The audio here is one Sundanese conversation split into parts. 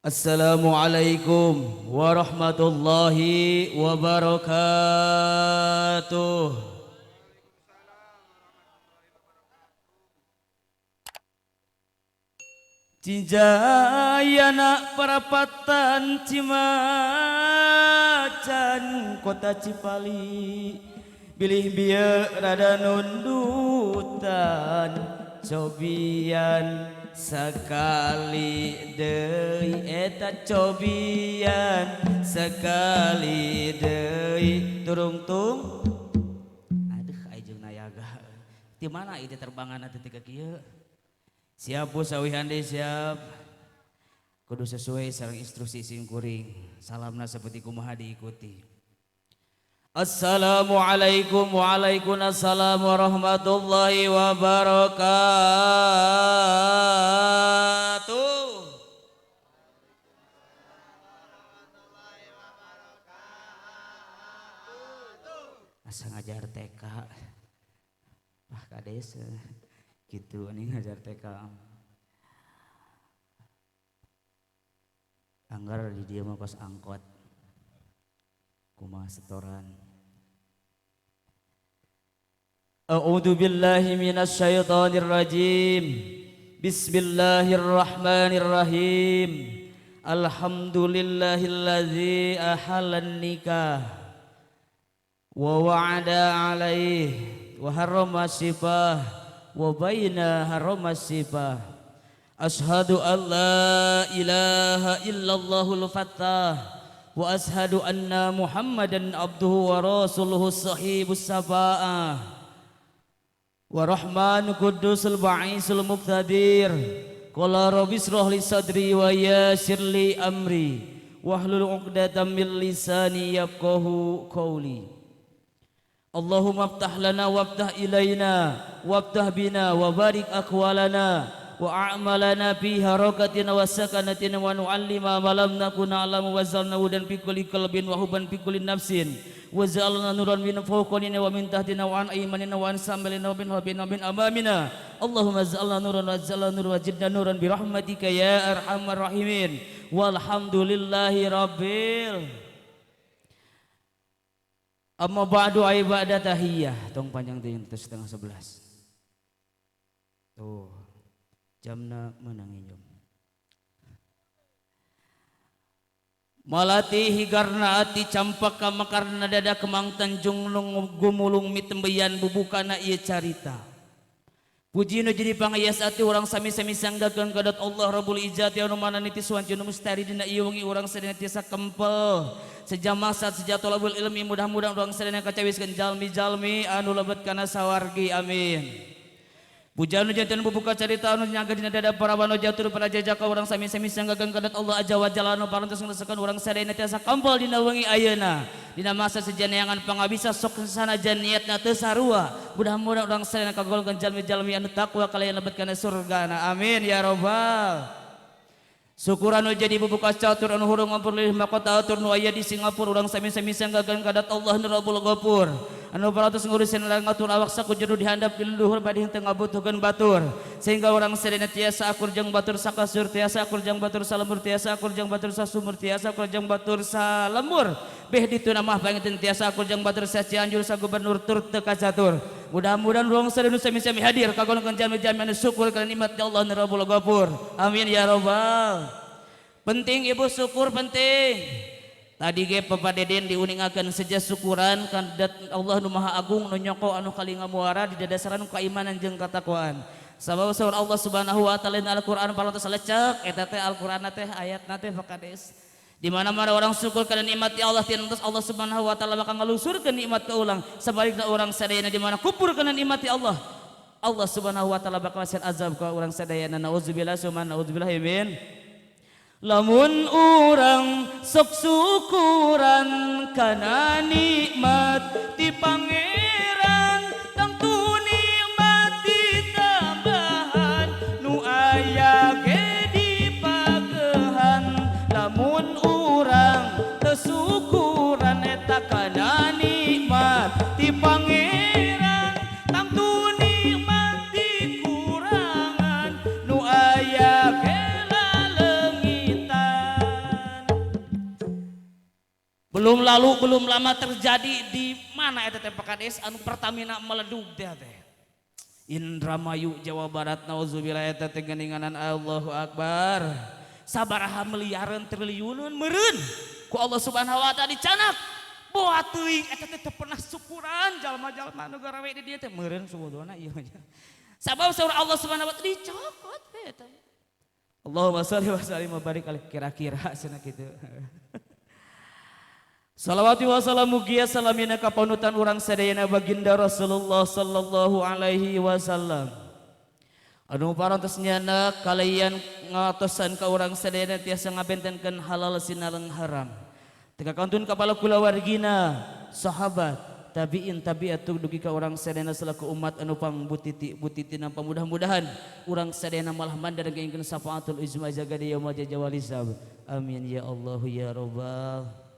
Assalamualaikum warahmatullahi wabarakatuh. Cijayana perapatan Cimacan kota Cipali bilih bieu rada nundutan cobian sekali deui eta cobian sekali deui turungtung. Aduh ai jeung nayaga di mana ieu terbangan teh ka kieu. Siap Bu sawihan deui siap. Kudu sesuai sareng instruksi sim kuring. Salamna seperti kumaha diikuti. Assalamualaikum waalaikumsalam warahmatullahi wabarakatuh. Asa ngajar TK. Wah kades gitu ini ngajar TK. Anggar di dia mah kos angkot. Kumaha setoran. A'udzu billahi minasyaitonir rajim. Bismillahirrahmanirrahim. Alhamdulillahillazi ahallan nikah wa wa'ada alaihi wa harrama sifah wa baina harrama sifah. Ashhadu an la ilaha illallahul fattah wa ashhadu anna Muhammadan abduhu wa rasuluhu sahibus saba'ah wa rahman qudusul ba'isul muqtadir. Qala rabbi israh li sadri wa yassir li amri wahlul 'uqdatam min lisani yafqahu qawli. Allahumma aftah lana waftah ilaina waftah bina wa barik aqwalana wa a'malana fi harakatina wa sakanatina wa nu'allima ma lam nakun na'lamu wa zalna hudan fi kulli qalbin wa huban fi kulli nafsin wa ja'alna nuran min fawqina wa min tahtina wa an aymanina wa an samalina wa min khalfina wa min amamina. Allahumma ja'alna nuran wa ja'alna nuran wa jidna nuran bi rahmatika ya arhamar rahimin. Walhamdulillahi rabbil. Amma ba'du ibadah tahiyah. Tong panjang teuing teh 10:30. Tuh. Jamna menang injom. Malati higarna ati campaka makarna dada kemang tanjung nung gumulung mitembeyan bubukana ieu carita. Puji nu jadi pangayas ati urang sami-sami sanggakeun ka Allah Rabbul Izzati anu mana niti suwanci nu mustari dina ieu wengi urang sadaya tiasa kempel. Sejam masa sejak tolabul ilmi mudah-mudahan urang sadaya kacawiskeun jalmi-jalmi anu lebet kana sawargi amin. Puja nu janten bubuka carita anu nyaga dina dada para wano jatur para jajaka urang sami-sami sanggakeun ka Allah aja wa jalla anu parantos ngresekeun urang sadayana tiasa kampol dina wengi ayeuna. Dina masa sejaneangan pangabisa sok sanajan niatna teu sarua. Mudah-mudahan urang sadayana kagolongkeun jalmi-jalmi anu takwa kalayan lebet kana surgana. Amin ya rabbal. Syukuran nu jadi bubuka catur anu hurung ngampur leuwih makota atur nu aya di Singapura urang sami-sami sanggakeun ka Allah nu Rabbul Ghafur. Anu parantos ngurusin ngatur awak sakujur dihandap di luhur bade henteu ngabutuhkeun batur sehingga urang sadayana tiasa akur jeung batur sakasur tiasa akur jeung batur salembur tiasa akur jeung batur sasumur tiasa akur jeung batur salembur beh dituna mah panginten tiasa akur jeung batur sacianjur sagubernur tur teu kacatur. Mudah-mudahan urang sadayana sami-sami hadir kagolongkeun jalmi-jalmi anu syukur kana nikmat Allah nu Rabbul Ghafur. Amin ya rabbal. Penting ibu syukur penting. Tadi ge Bapak Deden diuningakeun seja syukuran ka Allah nu Maha Agung nu nyoko anu kalinga muara di dadasaran keimanan jeung katakwaan. Sabab saur Allah Subhanahu wa taala dina Al-Qur'an parantos lecek eta teh Al-Qur'anna teh ayatna teh Pakades. Di mana-mana orang syukur kana nikmat Allah tintos Allah Subhanahu wa taala bakal ngalusurkeun nikmat ka ulang. Sabalikna urang sadayana di mana kupur kana nikmat Allah. Allah Subhanahu wa taala bakal masihan azab ka urang sadayana. Nauzubillah summa nauzubillah min. Lamun urang sok syukuran kana nikmat ti pangeran tangtu nikmat ditambahan nu aya ge dipagehan. Lamun urang teu syukuran eta kana nikmat ti pangeran tangtu nikmat dikurangan nu aya ge. Belum lalu, belum lama terjadi di mana eta teh, Pak Kades, anu Pertamina meledug teh teh. Indramayu, Jawa Barat. Nauzubillah, eta teh geuninganan. Allahu Akbar. Sabaraha miliaran, triliunan meureun ku Allah Subhanahu wa Taala dicanak. Boa teuing eta teh teu pernah syukuran jalma-jalma nu garawe di dieu teh meureun suudona ieu. Sabab saur Allah Subhanahu wa Taala dicokot we eta. Allahumma sholli wa sallim wa barik alaih, kira-kira cenah kitu. Salawati wa salam mugia salamina ka panutan urang sadayana, baginda Rasulullah sallallahu alaihi wasallam. Anu parantos nyana kalian ngatosan ka urang sadayana tiasa ngabentenkeun halal sinareng haram. Teka kantun kapala kulawargina, sahabat, tabiin, tabiat dugi ka urang sadayana selaku umat anu pangbutiti butiti nampa. Mudah-mudahan urang sadayana malah mandar ngengkeun syafaatul uzma jaga di yaumul jawal hisab. Amin ya Allah ya Rabbal.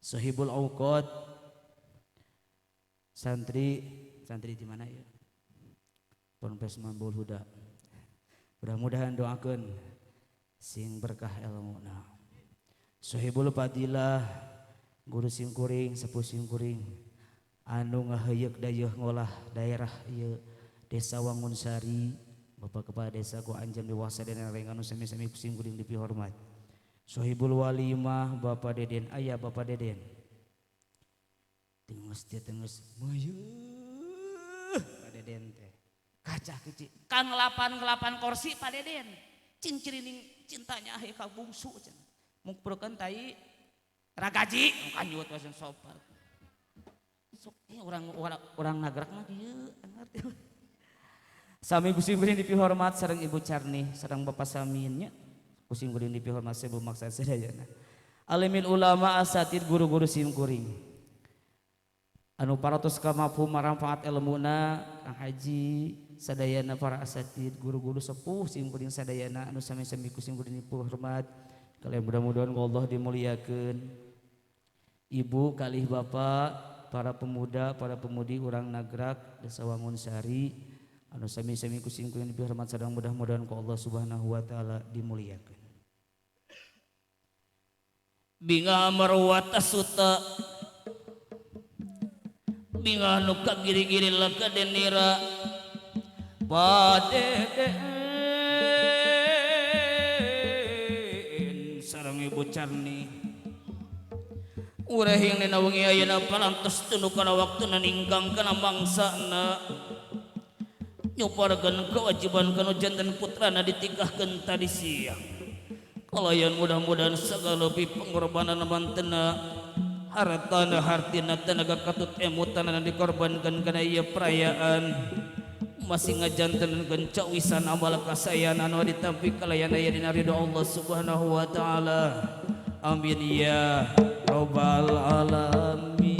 Sahibul Awqat, santri santri di mana ya? Ponpes Mambul Huda. Mudah-mudahan doakan sing berkah ilmu. Sahibul Fadilah, guru simkuring, sepuh simkuring anu ngaheuyeuk dayeuh ngolah daerah ieu, Desa Wangunsari, Bapak Kepala Desa ku anjeun dewasa dan anu sami-sami simkuring dipihormat. Sohibul Walimah, Bapak Deden, ayah Bapak Deden. Tenges dia tenges mayeuh Pak Deden teh. Kacah kecil. Kang lapan ngelapan kursi Pak Deden. Cincirining cintanya he ka bungsu cenah. Mungpurkeun tai ragaji kanyut we sopar. Sok orang orang orang nagrak mah kieu ngerti. Sami ku simkuring dipihormat sareng Ibu Carni, sareng Bapak Samin nya. Ku simkuring dipihormat sebu maksa sadayana. Alimin ulama, asatid, guru-guru simkuring. Anu paratos kamapu maramfaat ilmuna, Kang Haji sadayana, para asatid, guru-guru sepuh simkuring sadayana anu sami-sami ku simkuring dipihormat. Kalian mudah-mudahan Allah dimuliakeun. Ibu kalih bapak, para pemuda, para pemudi urang Nagrak, Desa Wangunsari anu sami-sami ku simkuring dipihormat sadang mudah-mudahan ku Allah Subhanahu wa Taala dimuliakeun. Bingah marwata suta, bingah nu kagiri-giri laka denira Padeden sareng Ibu Carni. Urahing dina wengi ayeuna parantos tunu kana waktuna ninggang kana mangsana nyuparkeun kewajiban kanu janten putrana ditikahkeun tadi siang. Kalayan mudah-mudahan segala lebih pengorbanan mantena, hartana, hartina, tenaga, katut emutan dikorbankan kana ieu perayaan masih ngajantenkeun cawisan amal kasayan anu ditampi kalayan aya dina ridho Allah Subhanahu wa Taala. Amin ya Robbal alamin.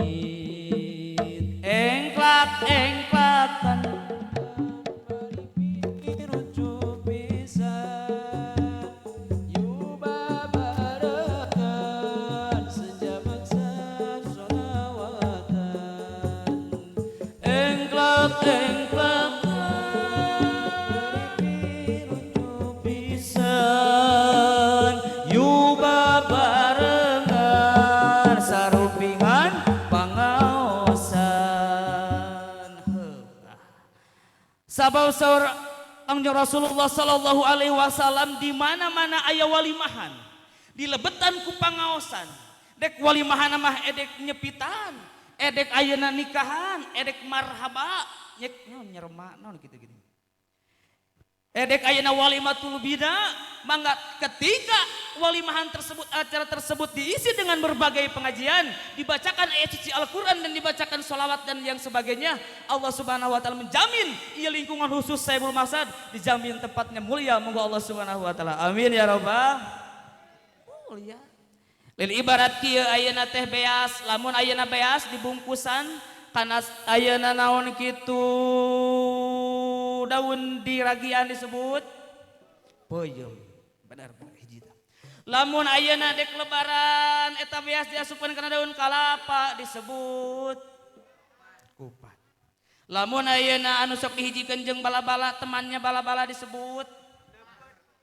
Engklak engklakan. Lucu pisan yuba barengan senja mangsa sholawatan. Engklak engklakan lucu pisan yuba barengan sarupingan pangaosan. Sabab saur Kangjeng Rasulullah sallallahu alaihi wasallam, di mana-mana aya walimahan dilebetan ku pangaosan, dek walimahan mah edek nyepitan, edek ayeuna nikahan, edek marhaba nyek naon, nyerema naon gitu-gitu, edek ayeuna walimatul bida, mangga ketika walimahan tersebut, acara tersebut diisi dengan berbagai pengajian, dibacakan ayat suci Al-Quran dan dibacakan sholawat dan yang sebagainya, Allah Subhanahu wa Taala menjamin ia lingkungan khusus Saibul Masad dijamin tempatnya mulia moga Allah Subhanahu wa Taala. Amin ya Rabbal mulia. Lil ibarat kieu ayeuna teh beas, lamun ayeuna beas dibungkusan kana ayeuna naon kitu, daun diragian disebut peuyeum. Benar benar hiji tah. Lamun ayeuna dek lebaran eta beas diasupkeun kana daun kalapa disebut kupat. Lamun ayeuna anu sok dihijikeun jeung bala-bala, temannya bala-bala disebut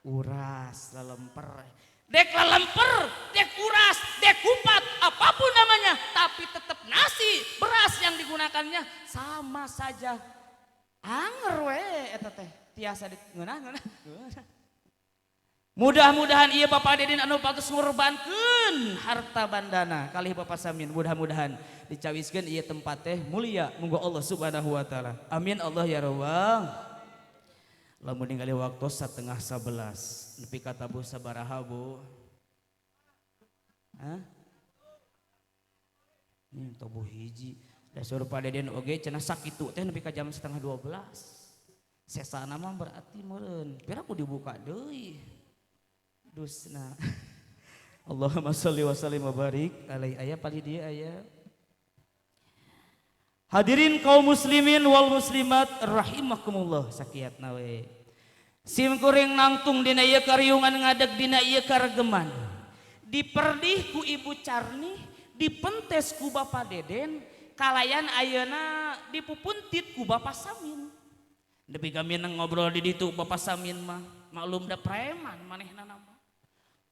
uras, lelemper. Dek lemper, dek uras, dek kupat, apapun namanya, tapi tetap nasi, beras yang digunakannya sama saja. Anger we eta teh, tiasa di ngeunah ngeunah. Mudah-mudahan ieu Bapak Dedin anu patos ngorbankeun harta bandana kalih Bapak Samin, mudah-mudahan dicawiskeun ieu tempat teh mulia munggo Allah Subhanahu wa taala. Amin Allah ya rabbal. Lamun ningali waktu 10:30 nepi ka tabuh sabaraha Bu? Hah? Ini tabuh hiji. Da saur Pak Deden oge cenah sakitu teh nepi ka jam 11:30. Sesana mah berarti meureun. Pira ku dibuka deui. Dusna. Allahumma sholli wa sallim wa barik alaihi aya palih dieu aya. Hadirin kaum muslimin wal muslimat rahimakumullah sakiatna we. Sim kuring nangtung dina ieu kariungan ngadeg dina ieu karegeman. Diperdih ku Ibu Carni, dipentes ku Bapak Deden, kalayan ayeuna dipupuntit ku Bapak Samin. Nepi kami ngobrol di ditu Bapak Samin mah, maklum da preman manehna mah.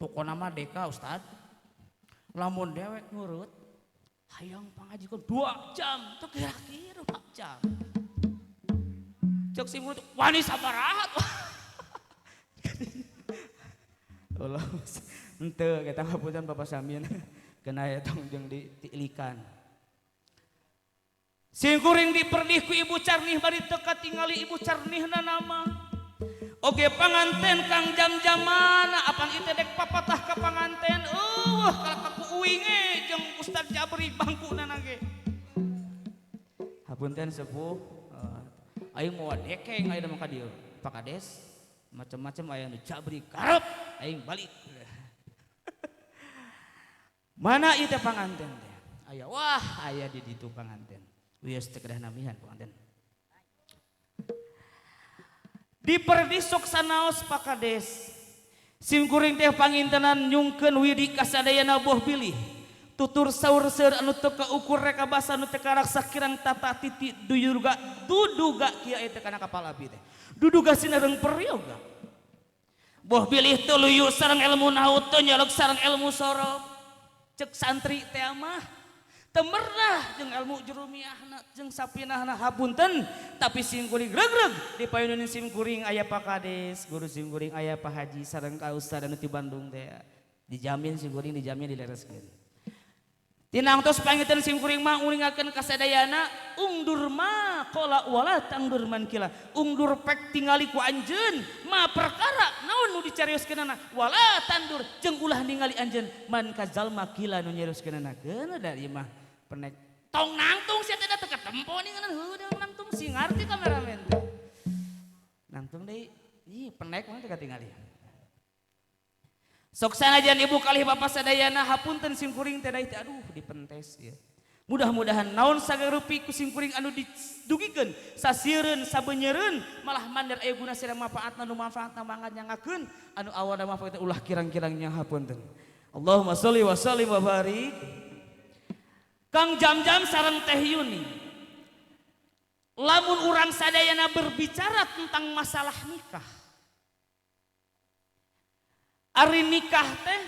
Pokona mah deka Ustad. Lamun dewek ngurut hayang pangajikeun 2 jam, teu kira-kira 2 jam. Cek si mulut wani sabaraha. Allah, henteu kita ngapunten Bapak Samin, kena eta tong jeung ditilikan. Singkuring diperdih ku Ibu Carnih bari teu katingali Ibu Carnihna nama. Oge panganten kang jam-jamana apan ieu teh dek papatah ka panganten. Eueuh kalaka ku uinge jeung Ustad Jabri bangkuna ge. Hapunten sepuh, aing moal dekeng ayeuna mah ka dieu. Pak Kades macam-macam aya nu Jabri karep aing balik. Mana ieu teh panganten teh? Aya wah aya di ditu panganten. Wios teu kedah namihan panganten. Diperdisok sanaos Pak Kades. Simkuring teh pangintenan nyungkeun widi kasadayana boh bilih. Tutur saur seur anu teu kaukur reka basa anu teu karaksa kirang tata titi duyurga duduga kieu teh kana kapal api teh. Duduga sinareng peryoga. Boh bilih teu luyu sareng ilmu nahwu teu nyalog sareng ilmu sorof. Cek santri teh mah temernah jeung ilmu jurumiahna jeung sapinahna hapunten tapi simkuring regreg di payunan simkuring aya Pak Kades guru simkuring aya Pak Haji sareng ka ustad anu ti Bandung teh dijamin simkuring dijamin dilereskeun tinangtos panginten simkuring mah uningakeun kasadayana ungdur ma qala wala tangdur man kila ungdur pek tingali ku anjeun ma perkara naon nu dicarioskeunana wala tandur jeung ulah ningali anjeun man kazalma kila nu nyarioskeunana keuna da ieu mah penek tong nangtung sia teh teu katempo ninganan heueuh nangtung sing ngarti kameramen teh nangtung deui ih penek mah teu katingali. Sok sanajan ibu kalih bapak sadayana hapunten simkuring teh teh aduh dipentes ya. Mudah-mudahan naon sagarupi ku simkuring anu didugikeun sasireun sabeunyereun malah mandar aya guna sareng manfaatna nu manfaatna mangga nyangakeun anu awalna manfaatna ulah kirang-kirangnya hapunten. Allahumma sholli wa sallim wa barik. Kang Jam-jam sareng Teh Yuni. Lamun urang sadayana berbicara tentang masalah nikah. Ari nikah teh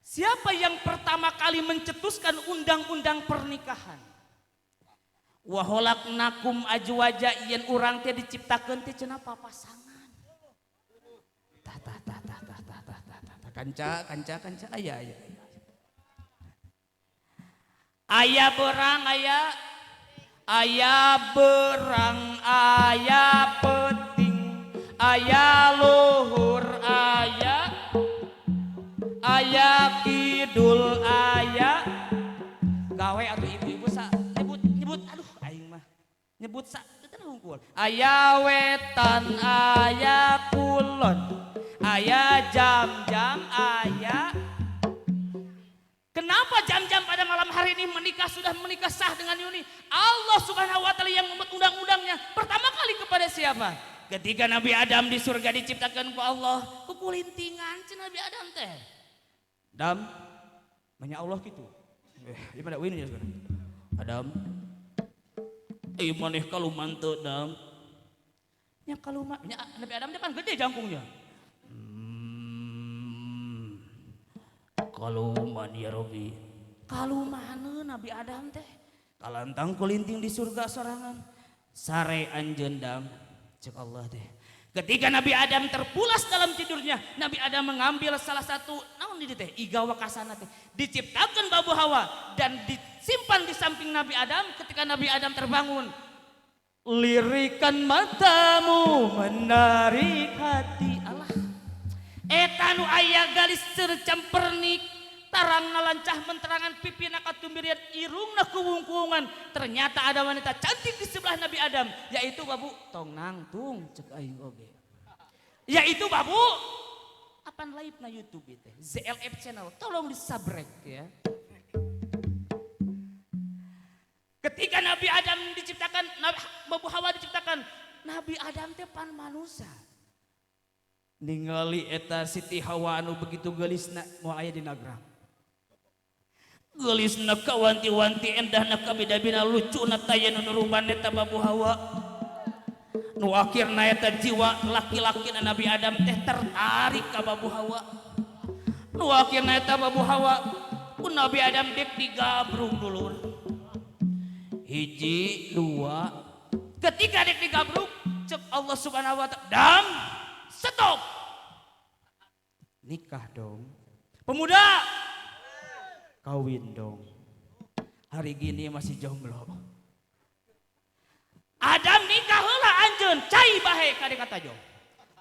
siapa yang pertama kali mencetuskan undang-undang pernikahan? Wa khalaqnakum azwaja yen urang teh diciptakeun teh cenah papasangan. Tah tah tah tah tah tah tah tah tah kanca kanca kanca aya aya. Aya berang aya aya berang aya peting aya luhur aya aya kidul aya gawe atuh ibu-ibu sa nyebut nyebut aduh aing mah nyebut sa teu hungkul aya wetan aya kulon aya jam-jam aya. Kenapa jam-jam pada malam hari ini menikah sudah menikah sah dengan Yuni? Allah Subhanahu wa taala yang membuat undang-undangnya pertama kali kepada siapa? Ketika Nabi Adam di surga diciptakan ku Allah, kukulintingan cenah Nabi Adam teh. Dam, banyak Allah gitu. Gimana win ya sekarang? Adam, maneh kaluman teu Dam. Nya kaluman, nya Nabi Adam teh kan gede jangkungnya. Kaluman ya Robi. Kalumaneun Nabi Adam teh. Kalantang kulinting di surga sorangan. Sare anjeun dam cek Allah teh. Ketika Nabi Adam terpulas dalam tidurnya, Nabi Adam mengambil salah satu naon di teh igawa kasana teh. Diciptakan babu Hawa dan disimpan di samping Nabi Adam ketika Nabi Adam terbangun. Lirikan matamu menarik hati Allah. Eta nu aya galis campernik tarang ngalancah menterangan pipina katumbirian irungna kuwung-kuwungan. Ternyata ada wanita cantik di sebelah Nabi Adam, yaitu babu tong nangtung cek aing oge. Yaitu babu apaan live na YouTube teh ZLF channel, tolong disabrek ya. Ketika Nabi Adam diciptakan, Babu Hawa diciptakan, Nabi Adam teh pan manusia. Ningali eta Siti Hawa anu begitu geulisna moal aya dina gram. Geulisna kawanti-wanti endahna kabida-bida lucuna taya nu nuruban eta Babu Hawa. Nu akhirna eta jiwa laki-laki na Nabi Adam teh tertarik ka Babu Hawa. Nu akhirna eta Babu Hawa ku Nabi Adam dek digabrug dulur. Hiji, dua. Ketika dek digabrug cek Allah Subhanahu wa taala, "Dam, stop." Nikah dong. Pemuda, kawin dong. Hari gini masih jomblo. Adam nikah heula anjeun, cai bahe kade kata jong.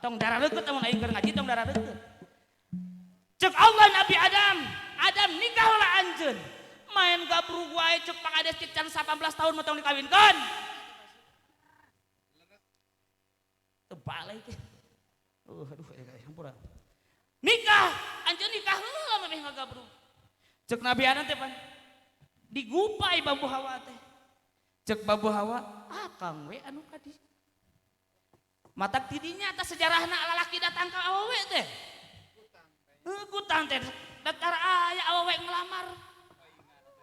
Tong darah leukeut amun aing keur ngaji tong darah leukeut. Cek Allah Nabi Adam, Adam nikah heula anjeun. Main gabrug wae cek Pak Kades cek can 18 tahun mah tong dikawinkeun. Tebalik. Aduh, hampura. Nikah, anjeun nikah heula mah ngagabrug. Cek Nabi Adam teh pan digupai Babu Hawa teh. Cek Babu Hawa, akang we anu kadi. Matak tidinya atas sejarahna lalaki datang ka awewe teh. Heuh teh datar aya awewe ngelamar.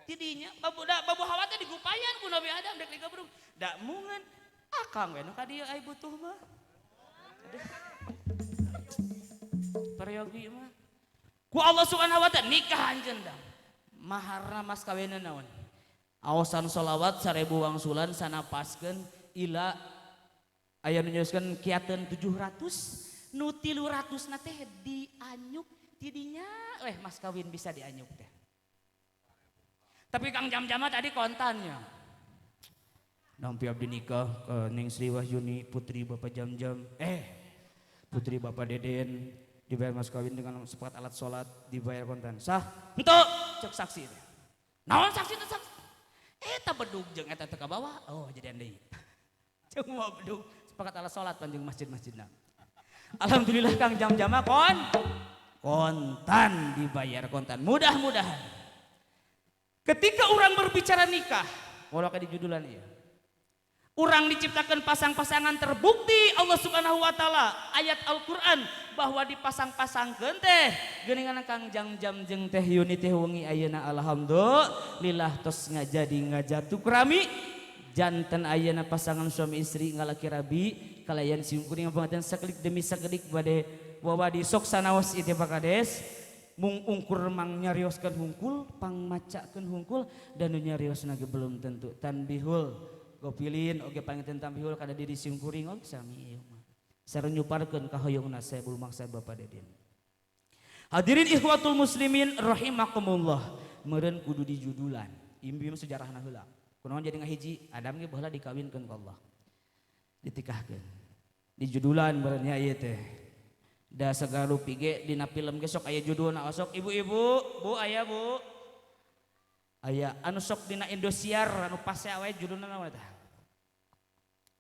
Tidinya babu Hawa teh digupayan ku Nabi Adam dek digabrug. Da mungeun akang we nu ka dieu ai butuh mah. Aduh. Peryogi mah. Ku Allah Subhanahu wa taala nikah anjeun dah. Maharna mas kawinna naon? Aosan solawat 1000 wangsulan sanapaskeun ila aya nu nyerioskeun kiateun 700 nu 300 na teh dianyuk tidinya weh mas kawin bisa dianyuk teh. Tapi Kang Jam-jama tadi kontannya. Nampi abdi nikah ke Neng Sri Wahyuni putri Bapak Jam-jam. Putri Bapak Deden dibayar mas kawin dengan sepakat alat sholat dibayar kontan. Sah? Henteu cek saksi teh. Naon saksi teh saksi? Eta bedug jeung eta teh ka bawah. Oh jadian deui. Jeung mau bedug sepakat alat sholat panjang masjid-masjidna. Alhamdulillah Kang Jam-jama kontan dibayar kontan. Mudah-mudahan ketika orang berbicara nikah, walau di judulan iya. Orang diciptakan pasang-pasangan terbukti Allah Subhanahu wa taala ayat Al-Qur'an bahwa dipasang-pasangkeun teh geuningan Kang Jam-jam jeung teh Yuni teh wengi ayeuna alhamdulillah tos ngajadi ngajatuk rami janten ayeuna pasangan suami istri ngalaki rabi kalayan simkuring panganten sakedik demi sakedik bade wawadi sok sanaos ieu Pak Kades mung ungkur mang nyarioskeun hungkul pangmacakeun hungkul dan nu nyariosna ge belum tentu tanbihul gopilin oge panginten tambihul kada diri simkuring oge sami ieu mah sareng nyuparkeun ka hoyongna saebul maksa Bapak Deden. Hadirin ikhwatul muslimin rahimakumullah, meureun kudu dijudulan imbi mah sejarahna heula. Kunaon jadi ngahiji Adam ge baheula dikawinkeun ku Allah. Ditikahkeun. Dijudulan meureun nya ieu teh. Da segala rupi ge dina film ge sok aya judulna sok ibu-ibu, Bu aya Bu. Aya anu sok dina Indosiar anu pase wae judulna naon eta?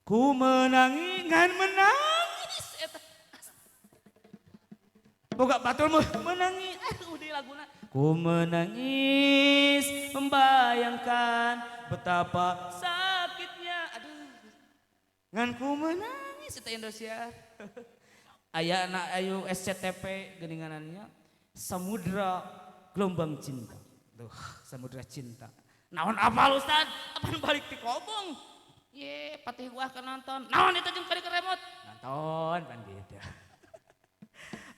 Ku menangi ngan menangis eta. Boga batur menangi udah laguna. Ku menangis membayangkan betapa sakitnya aduh. Ngan ku menangis eta Indosiar. Aya anak ayu SCTP geuninganannya Samudra Gelombang Cinta. Duh, Samudra Cinta. Naon apal Ustad? Apaan balik ti kobong? Ye, patih gua akan nonton. Naon eta jeung kali ke remote? Nonton pan gitu.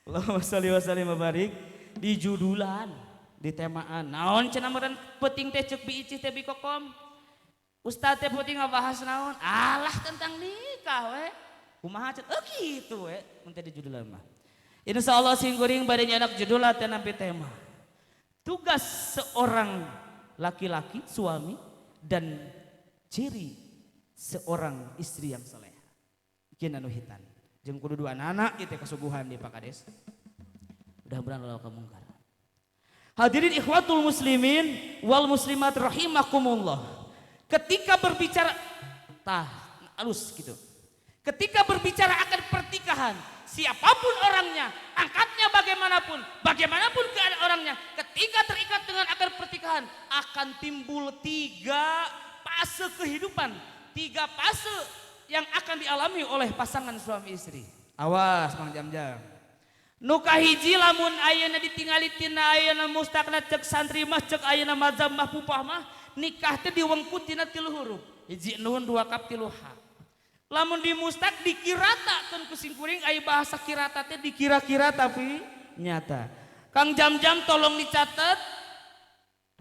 Allahumma sholli wa sallim wa barik di judulan. Di temaan naon cenah meureun peuting teh ceuk bi Icih teh bi Kokom. Ustad teh peuting ngabahas naon? Alah tentang nikah we. Kumaha cenah? Kitu we mun teh di judul mah. Insyaallah sing kuring bade nyanak judul teh nampi tema. Tugas seorang laki-laki suami dan ciri seorang istri yang saleh. Kieu anu hitan. Jeung kudu dua anak ieu teh kasuguhan di Pak Kades. Mudah-mudahan Allah kamungkar. Hadirin ikhwatul muslimin wal muslimat rahimakumullah. Ketika berbicara tah alus gitu. Ketika berbicara akan pernikahan, siapapun orangnya, angkatnya bagaimanapun, bagaimanapun keadaan orangnya, ketika terikat dengan akar pernikahan akan timbul tiga fase kehidupan, tiga fase yang akan dialami oleh pasangan suami istri. Awas Mang Jam-Jam. Nu kahiji lamun ayeuna ditingali tina ayeuna mustakna cek santri mah cek ayeuna mazhab mah pupah mah nikah teh diwengku tina tilu huruf. Hiji nun dua kap tilu ha. Lamun di mustak dikiratakeun ku singkuring aya bahasa kirata teh dikira-kira tapi nyata. Kang Jam-Jam tolong dicatat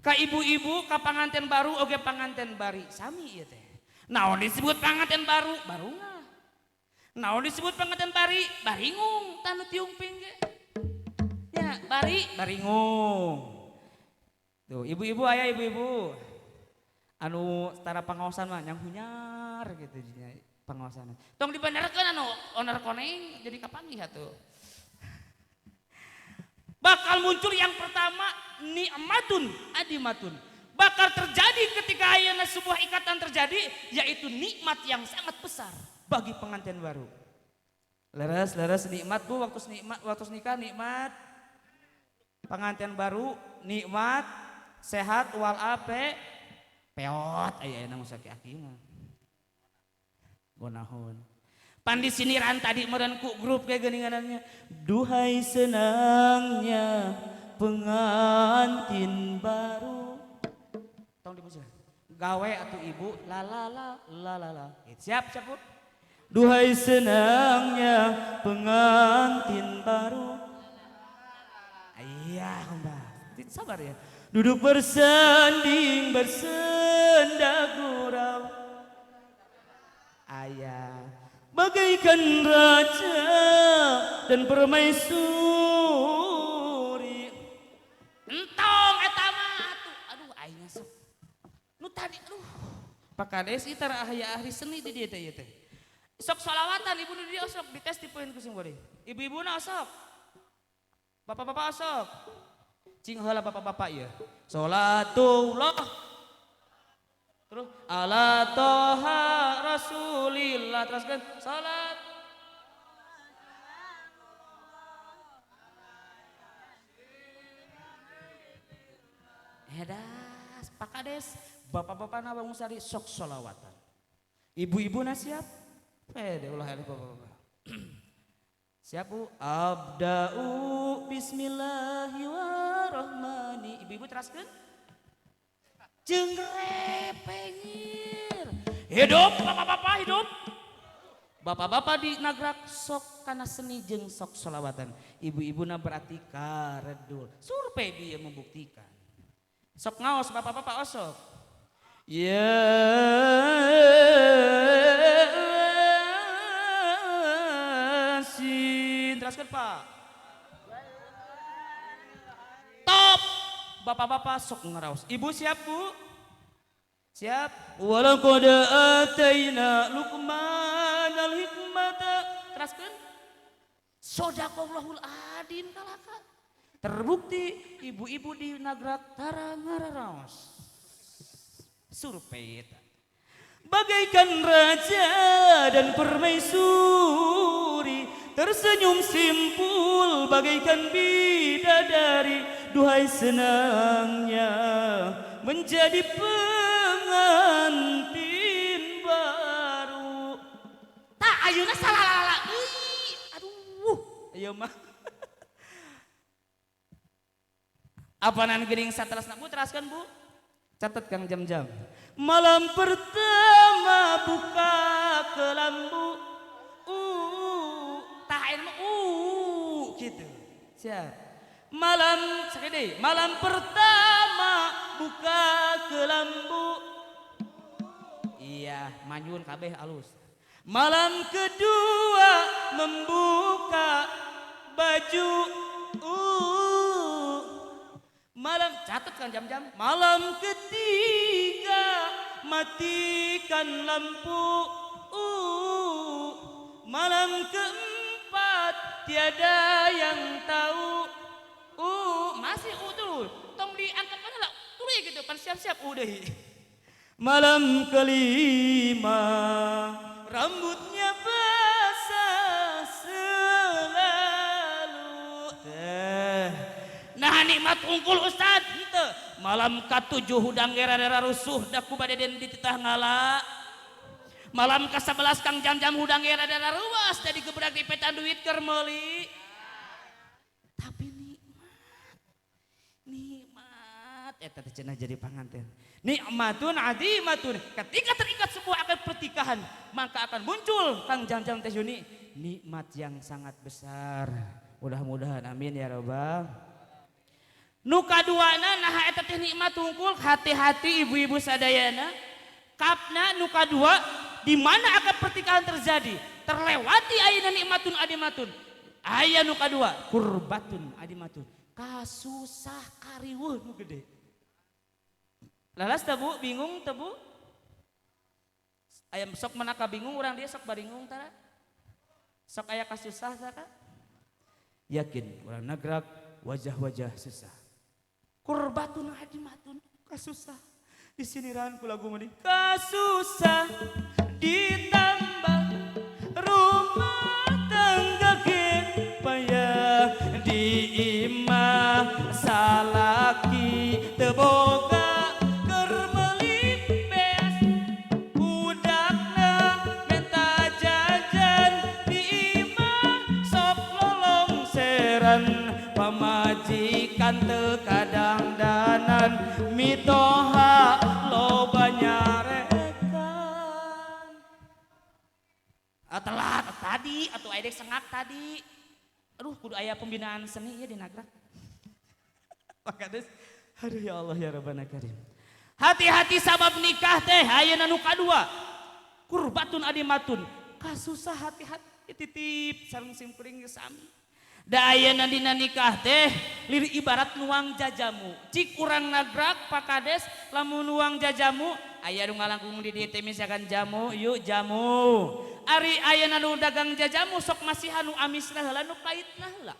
ka ibu-ibu ka panganten baru oge panganten bari sami ieu teh. Naon disebut panganten baru? Barungah. Naon disebut panganten bari? Baringung tanu tiung pingge. Ya, bari baringung. Tuh, ibu-ibu aya ibu-ibu. Anu setara pangaosan mah nyang hunyar gitu jadinya pangaosan. Tong dibenerkeun anu owner koneng jadi kapanggih atuh. Bakal muncul yang pertama nikmatun adimatun. Bakal terjadi ketika ayeuna sebuah ikatan terjadi, yaitu nikmat yang sangat besar bagi pengantin baru. Leres, leres nikmat bu, waktu nikmat, waktu nikah nikmat. Pengantin baru nikmat, sehat wal ape, peot aya ayeuna mah aki mah. Gonahon. Pan di siniran tadi meureun ku grup kayak geuningannya. Duhai senangnya pengantin baru. Tong dimusik. Gawe atau ibu la la la la la la. Siap siap bu. Duhai senangnya pengantin baru. Iya, Mbak. Sabar ya. Duduk bersanding bersenda gurau. Ayah bagaikan raja dan permaisuri. Entong eta mah atuh. Aduh aing sok. Nu tadi aduh. Pak Kades ieu tara aya ahli seni di dieu teh ieu teh. Sok solawatan ibu nu di dieu sok dites di poin ku sing boleh. Ibu-ibuna sok. Bapak-bapak sok. Cing heula bapak-bapak ieu. Salatullah. Terus ala toha rasulillah teruskan salat. Hedas Pak Kades, bapak-bapak na Bang Musari sok solawatan. Ibu-ibu na siap? Pede ulah eleh bapak-bapak. Siap Bu? Abda'u bismillahirrahmanirrahim. Ibu-ibu teraskeun? Jeung repengir. Hidup bapak-bapak hidup. Bapak-bapak di nagrak sok kana seni jeung sok solawatan. Ibu-ibu na berarti karedul. Survei dia membuktikan. Sok ngaos bapak-bapak osok. Ya Yasin. Teruskan Pak. Top. Bapak-bapak sok ngeraos. Ibu siap Bu? Siap. Walaqad ataina Luqmanal hikmata. Teruskan. Sodaqallahul adin kalaka. Terbukti ibu-ibu di nagrak tara ngaraos. Survei eta. Bagaikan raja dan permaisuri, tersenyum simpul bagaikan bidadari. Duhai senangnya menjadi pengantin baru. Tak ayeuna salalala euy. Aduh, ayo mah. Apanan geuning satelasna Bu teraskeun Bu? Catat Kang Jam-Jam. Malam pertama buka kelambu. Tah ayeuna mah gitu. Siap. Malam sakede, malam pertama buka kelambu. Iya, manyun kabeh alus. Malam kedua membuka baju. Malam catat kan jam-jam. Malam ketiga matikan lampu. Malam keempat tiada yang tahu. Masih dulu. Tong diangkat mana lah. Tuluy gitu pan siap-siap deh. Malam kelima rambutnya basah selalu. Teh. Nah nikmat unggul Ustad henteu. Malam katujuh hudang era-era rusuh da ku badeden dititah ngala. Malam ke-11 Kang Jam-jam hudang era-era ruas da digebrak di petan duit keur meuli. Tapi nikmat. Nikmat eta teh cenah jadi panganten. Nikmatun adimatun. Ketika terikat sebuah akad pernikahan, maka akan muncul Kang Jam-jam Teh Yuni nikmat yang sangat besar. Mudah-mudahan amin ya robbal. Nu kaduana naha eta teh nikmat hungkul, hati-hati ibu-ibu sadayana. Kapna nu kadua di mana akad pernikahan terjadi, terlewati ayeuna nikmatun adimatun. Aya nu kadua kurbatun adimatun. Kasusah kariweuh nu gede. Lalas teh Bu, bingung teh Bu? Ayam sok menaka bingung urang dia sok baringung tara. Sok aya kasusah tara. Yakin urang nagrak wajah-wajah susah. Kurbatun adimatun kasusah. Di sini ran ku lagu meni kasusah ditambah rumah tangga ge payah di imah salaki teu boga keur meuli beas budakna menta jajan di imah sok lolongseran pamajikan teu kadangdanan mitoha loba nyarekan. Ah, telat tadi atau aya sengak tadi. Aduh kudu aya pembinaan seni ya di nagrak. Pak Kades, aduh ya Allah ya Rabbana Karim. Hati-hati sabab nikah teh ayeuna nu kadua. Kurbatun adimatun. Kasusah hati-hati titip sareng simkuring geus sami. Da ayeuna dina nikah teh lir ibarat nuang jajamu. Cik urang nagrak Pak Kades lamun nuang jajamu aya nu ngalangkung di dieu teh misalkan jamu yuk jamu. Ari ayeuna nu dagang jajamu sok masihan nu amisna heula nu pahitna heula.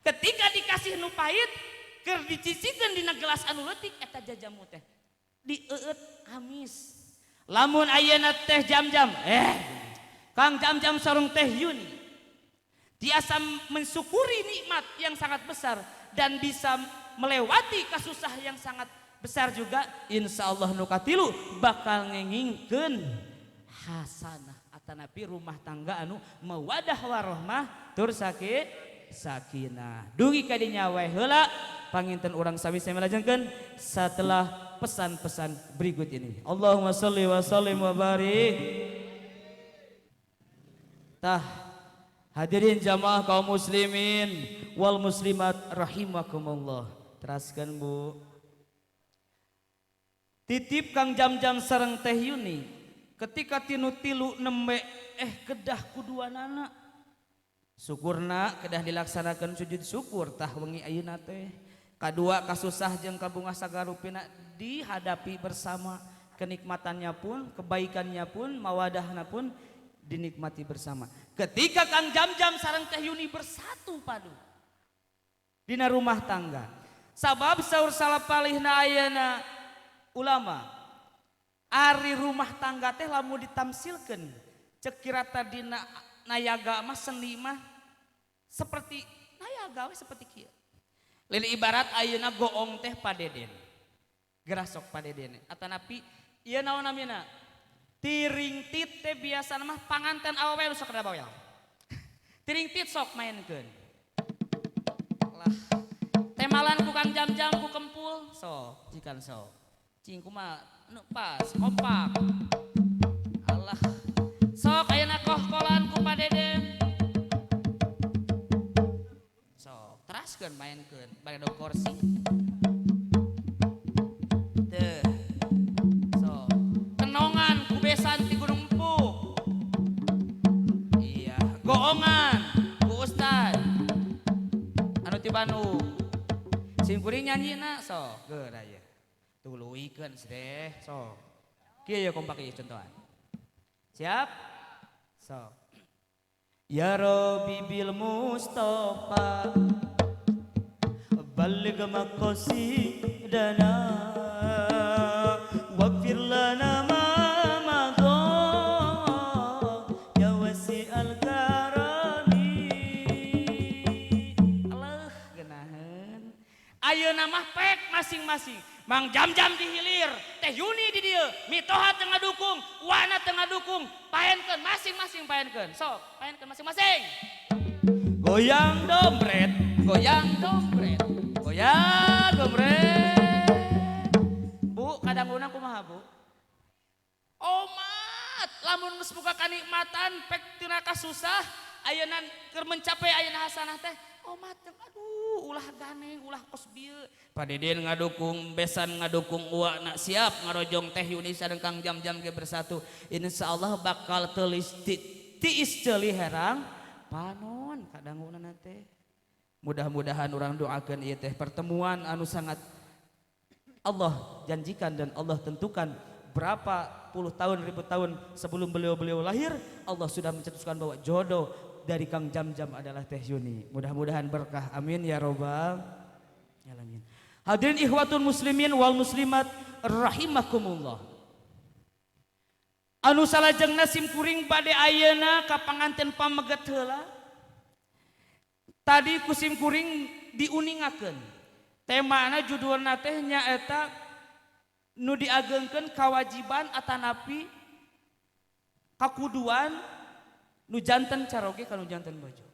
Ketika dikasih nu pahit keur dicicikeun dina gelas anu leutik eta jajamu teh dieueut amis. Lamun ayeuna teh jam-jam Kang Jam-jam sareng Teh Yuni tiasa mensyukuri nikmat yang sangat besar dan bisa melewati kasusah yang sangat besar juga, insya Allah nu katilu bakal ngengingkeun hasanah atanapi rumah tangga anu mawadah warohmah tur sakinah. Dugi ka dinya wae heula panginten urang sami-sami lajengkeun setelah pesan-pesan berikut ini. Allahumma sholli wa sallim wa barik. Tah hadirin jamaah kaum muslimin wal muslimat rahimakumullah. Teraskan Bu. Titip Kang Jam-jam sareng Teh Yuni ketika tinu tilu nembe kedah kuduanana. Syukurna kedah dilaksanakan sujud syukur tah wengi ayeuna teh. Kadua kasusah jeung kabungah sagarupina dihadapi bersama, kenikmatannya pun, kebaikannya pun, mawadahna pun dinikmati bersama. Ketika Kang Jam-jam sareng Teh Yuni bersatu padu dina rumah tangga. Sabab saur salapalihna ayeuna ulama, ari rumah tangga teh lamun ditamsilkeun cek kirata dina nayaga mah seni mah seperti nayaga we seperti kieu. Lili ibarat ayeuna goong teh padeden. Gerasok padeden. Atanapi ieu naon namina? Tiring tit teh biasana mah panganten awewe nu sok kada bawel. Tiring tit sok mainkeun. Lah temalan ku Kang Jam-jam ku kempul sok jikan sok. Cing kumaha nu pas kompak. Allah sok ayeuna kohkolan ku padeden. Sok teraskeun. Mainkeun bade kursi. Teu. So, kenongan ku besan ti Gunung Empuk. Iya, goongan ku Ustad. Anu ti Bandung. Sim kuring nyanyina sok geura aya. Tuluykeun deh sok. Kieu ya kompak ieu contohan. Siap? Sok. Ya Rabbi bil Mustafa balligh maqasidana waghfir lana ma madha ya wasi'al karami. Allah geunaheun. Ayeuna mah pek masing-masing. Mang Jam-jam di hilir, Teh Yuni di dieu, mitoha tengah dukung, wana tengah dukung, paenkeun masing-masing paenkeun. Sok, paenkeun masing-masing. Goyang dompet, goyang dompet, goyang dompet. Bu, kadang-kadang kumaha, Bu? Omat, lamun geus buka kanikmatan pek tina kasusah, ayeuna keur mencapai ayeuna hasanah teh, omat teh aduh ulah ganeng, ulah kos bieu. Pak Deden ngadukung, besan ngadukung uak nak siap ngarojong Teh Yuni sareng Kang Jam-jam ge bersatu. Insyaallah bakal teulis tiis ceuli herang panon kadangunana teh. Mudah-mudahan urang doakeun ieu teh pertemuan anu sangat Allah janjikan dan Allah tentukan berapa puluh tahun ribu tahun sebelum beliau-beliau lahir Allah sudah mencetuskan bahwa jodoh dari Kang Jam-jam adalah Teh Yuni. Mudah-mudahan berkah. Amin ya robbal alamin. Hadirin ikhwatul muslimin wal muslimat rahimakumullah. Anu salajengna sim kuring bade ayeuna ka panganten pameget heula. Tadi ku sim kuring diuningakeun. Temana judulna teh nyaeta nu diagengkeun kawajiban atanapi kakuduan nu janten caroge ka nu janten bojo.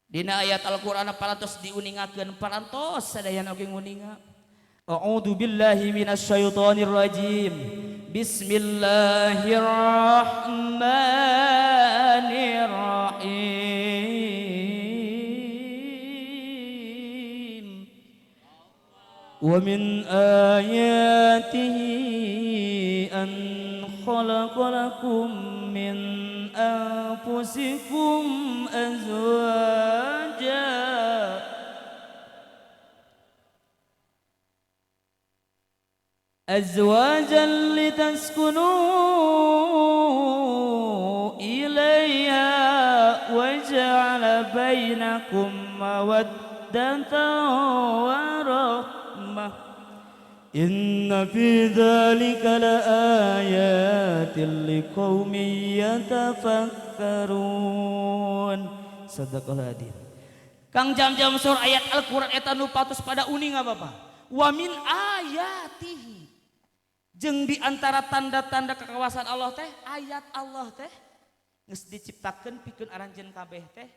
Dina ayat Al-Qur'an parantos diuningakeun parantos sadayana oge nguninga. A'udzu billahi minasyaitonir rajim. Bismillahirrahmanirrahim. Wa min ayatihi an khalaqa lakum min anfusikum azwaja azwajan litaskunu ilaiha wa ja'ala bainakum mawaddatan wa rahmah. Inna fi dzalika laayatin liqaumin yatafakkarun. Sadaqallahu adzim. Kang Jam-jam sur ayat Al-Qur'an eta nu patos pada uning apa? Wa min ayatihi. Jeung di antara tanda-tanda kekuasaan Allah teh, ayat Allah teh geus diciptakeun pikeun aranjeun kabeh teh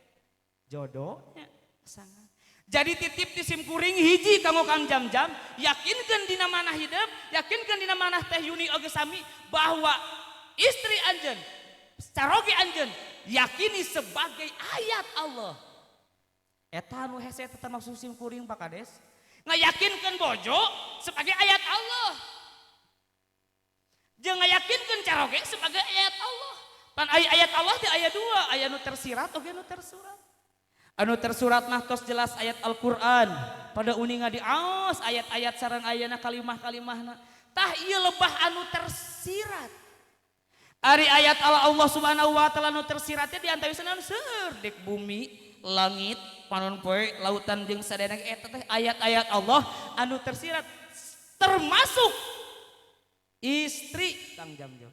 jodohnya pasangan. Jadi titip di sim kuring hiji kanggo Kang Jam-jam, yakinkeun dina manah hidup, yakinkeun dina manah Teh Yuni oge sami bahwa istri anjeun, caroge anjeun yakini sebagai ayat Allah. Eta anu hese eta termasuk sim kuring Pak Kades, ngayakinkeun bojo sebagai ayat Allah. Jeung ngayakinkeun caroge sebagai ayat Allah. Pan ayat Allah teh aya dua, aya nu tersirat oge nu tersurat. Anu tersurat mah tos jelas ayat Al-Qur'an. Pada uninga diaos ayat-ayat sareng ayana kalimah-kalimahna. Tah ieu lebah anu tersirat. Ari ayat Allah Subhanahu wa taala anu tersirat teh di antawisna anu seueur dek bumi, langit, panon poe, lautan jeung sadayana eta teh ayat-ayat Allah anu tersirat termasuk istri Kang Jam-jam.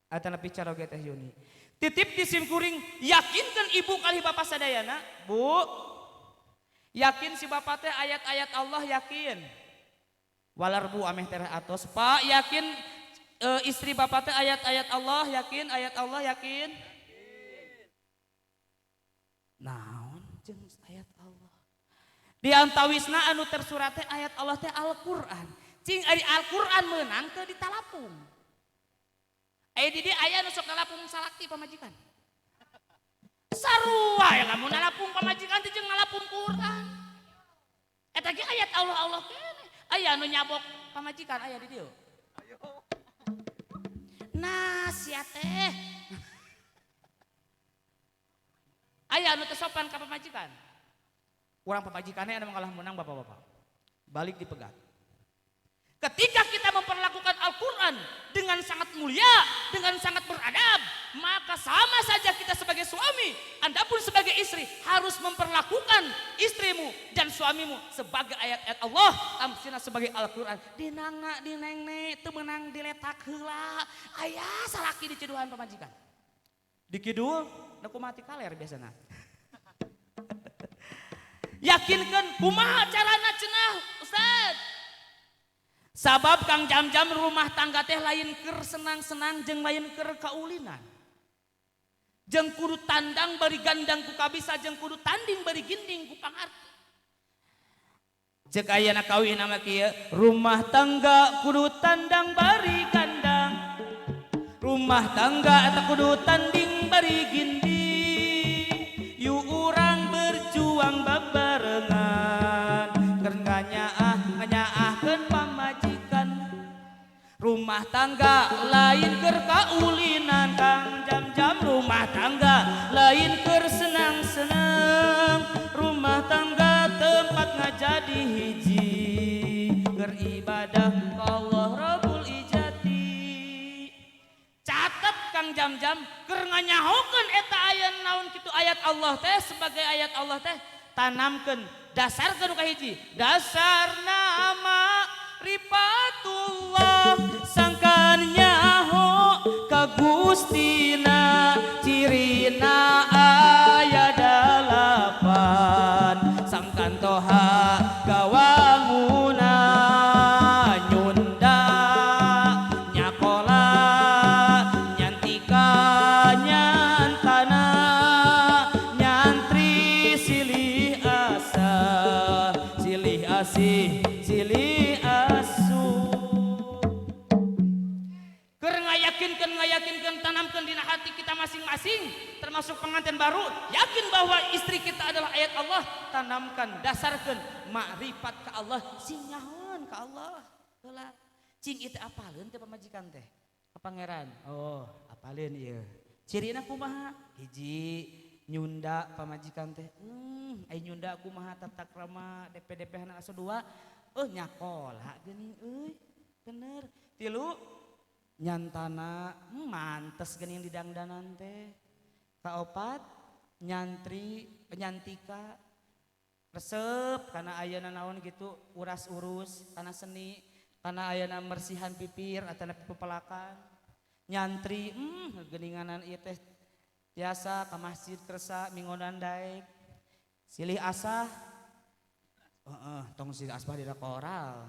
Atanapi caroge Teh Yuni. Titip di sim kuring yakinkan ibu kali bapak sadayana, Bu. Yakin si bapak teh ayat-ayat Allah yakin. Walar bu ameh tereh atos. Pak yakin istri bapak teh ayat-ayat Allah yakin, ayat Allah yakin. Naon jeung ayat Allah. Di antawisna anu tersurat teh ayat Allah teh Al-Qur'an. Cing ari Al-Qur'an meunang teu ditalapung. Aya di dieu aya nu sok nalapung salaki pamajikan. Sarua ya lamun nalapung pamajikan teh jeung nalapung Quran. Eta ge ayat Allah Allah keneh. Aya anu nyabok pamajikan aya di dieu. Nah sia teh. Aya anu teu sopan ka pamajikan. Urang pamajikannya anu mengalah menang bapak-bapak. Balik dipegat. Ketika kita memperlakukan Al-Quran dengan sangat mulia, dengan sangat beradab, maka sama saja kita sebagai suami, Anda pun sebagai istri harus memperlakukan istrimu dan suamimu sebagai ayat-ayat Allah, tamsina sebagai Al-Quran. Dinangna, dinengne, teu meunang diletak heula. Aya salaki diceduhan pamajikan. Di kidul, da kumaha ti kaler biasana. Yakinkan kumaha carana cenah, Ustaz? Sabab Kang Jam-jam rumah tangga teh lain keur senang-senang jeung lain keur kaulinan. Jeung kudu tandang bari gandang ku kabisa jeung kudu tanding bari ginding ku pangarti. Cek ayana kawin nama kieu, rumah tangga kudu tandang bari gandang. Rumah tangga eta kudu tanding bari ginding. Yu urang berjuang babarengan. Keur nganyaah nganyaahkeun pamajikan. Rumah tangga lain keur kaulinan Kang Jam-jam, rumah tangga lain keur senang-senang. Rumah tangga tempat ngajadi hiji keur ibadah ka Allah Rabbul Ijati. Catet Kang Jam-jam keur nganyahokeun eta aya naon kitu ayat Allah teh sebagai ayat Allah teh tanamkeun dasarkeun nu kahiji dasar nama rifatullah sangkan nyaho ka Gustina cirina aya dalapan sangkan toha gawanguna nyunda nyakola nyantika nyantana nyantri silih asah silih asih silih asuh. Keur ngayakinkeun ngayakinkeun tanamkeun dina hati kita masing-masing termasuk pengantin baru yakin bahwa istri kita adalah ayat Allah, tanamkan dasarkeun makrifat ka Allah sing nyahoan ka Allah heula. Cing ieu teh apaleun teh pamajikan teh ka pangeran. Oh, apaleun ieu. Cirina kumaha? Hiji nyunda pamajikan teh. Ai nyunda kumaha tata krama DP-DP hana asa dua. Oh nyakola geuning euy. Bener. Tilu nyantana mantes geuning didangdanan teh. Kaopat nyantri nyantika resep kana ayana naon gitu uras-urus kana seni kana ayana mersihan pipir atana pepelakan nyantri geuninganan ieu teh tiasa ka masjid kersa minggonan daek silih asah heeh tong silih asah dina koral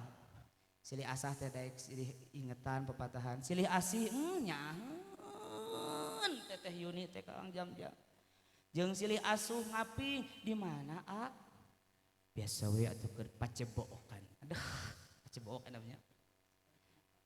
silih asah teh daek silih ingetan pepatahan silih asih nyaheun teteh Yuni teh Kang Jam-jam jeung silih asuh ngaping di mana a biasa we atuh keur pacebookan aduh pacebookan namanya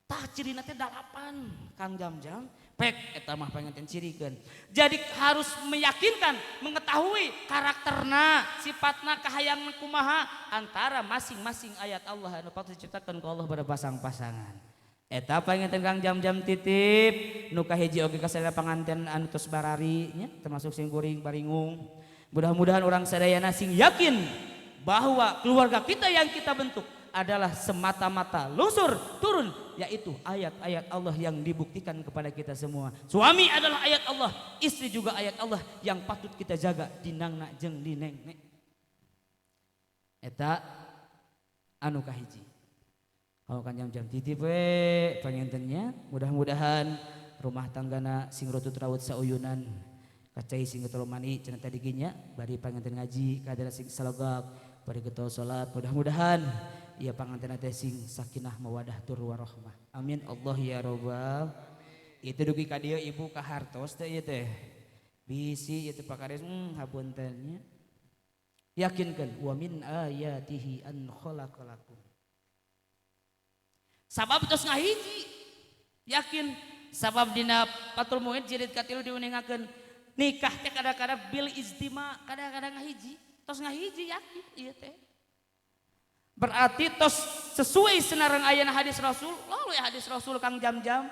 tah cirina teh dalapan Kang Jam-jam pek eta mah panganten cirikeun. Jadi harus meyakinkan mengetahui karakterna sifatna kahayang kumaha antara masing-masing ayat Allah anu patut diciptakan ku Allah pada pasang-pasangan. Eta panganten Kang Jam-jam titip nu kahiji oge kasadaya panganten anu tos barari nya termasuk sing kuring baringung. Mudah-mudahan orang sadayana sing yakin bahwa keluarga kita yang kita bentuk adalah semata-mata lungsur turun yaitu ayat-ayat Allah yang dibuktikan kepada kita semua. Suami adalah ayat Allah, istri juga ayat Allah yang patut kita jaga dinangna jeung dinengne. Eta anu kahiji. Kalau kan jam-jam titip we pangintennya mudah-mudahan rumah tanggana sing rutut raut sauyunan kacai sing getol mani cenah tadi nya bari panganten ngaji kadara sing salogak bari getol salat mudah-mudahan ieu panganten teh sing sakinah mawadah tur warahmah. Amin Allah ya robbal. Itu dugi ka dieu ibu ka hartos teh ieu teh. Bisi ieu teh pakades hapunten nya. Yakinkeun wa min ayatihi an khalaqalakum. Sabab tos ngahiji. Yakin sabab dina Fathul Muin jilid katilu diuningakeun nikah teh kadang-kadang bil ijtima, kadang-kadang ngahiji. Tos ngahiji yakin ieu teh. Berarti tos sesuai senarang ayana hadis Rasul, lalu ya hadis Rasul Kang Jam-jam.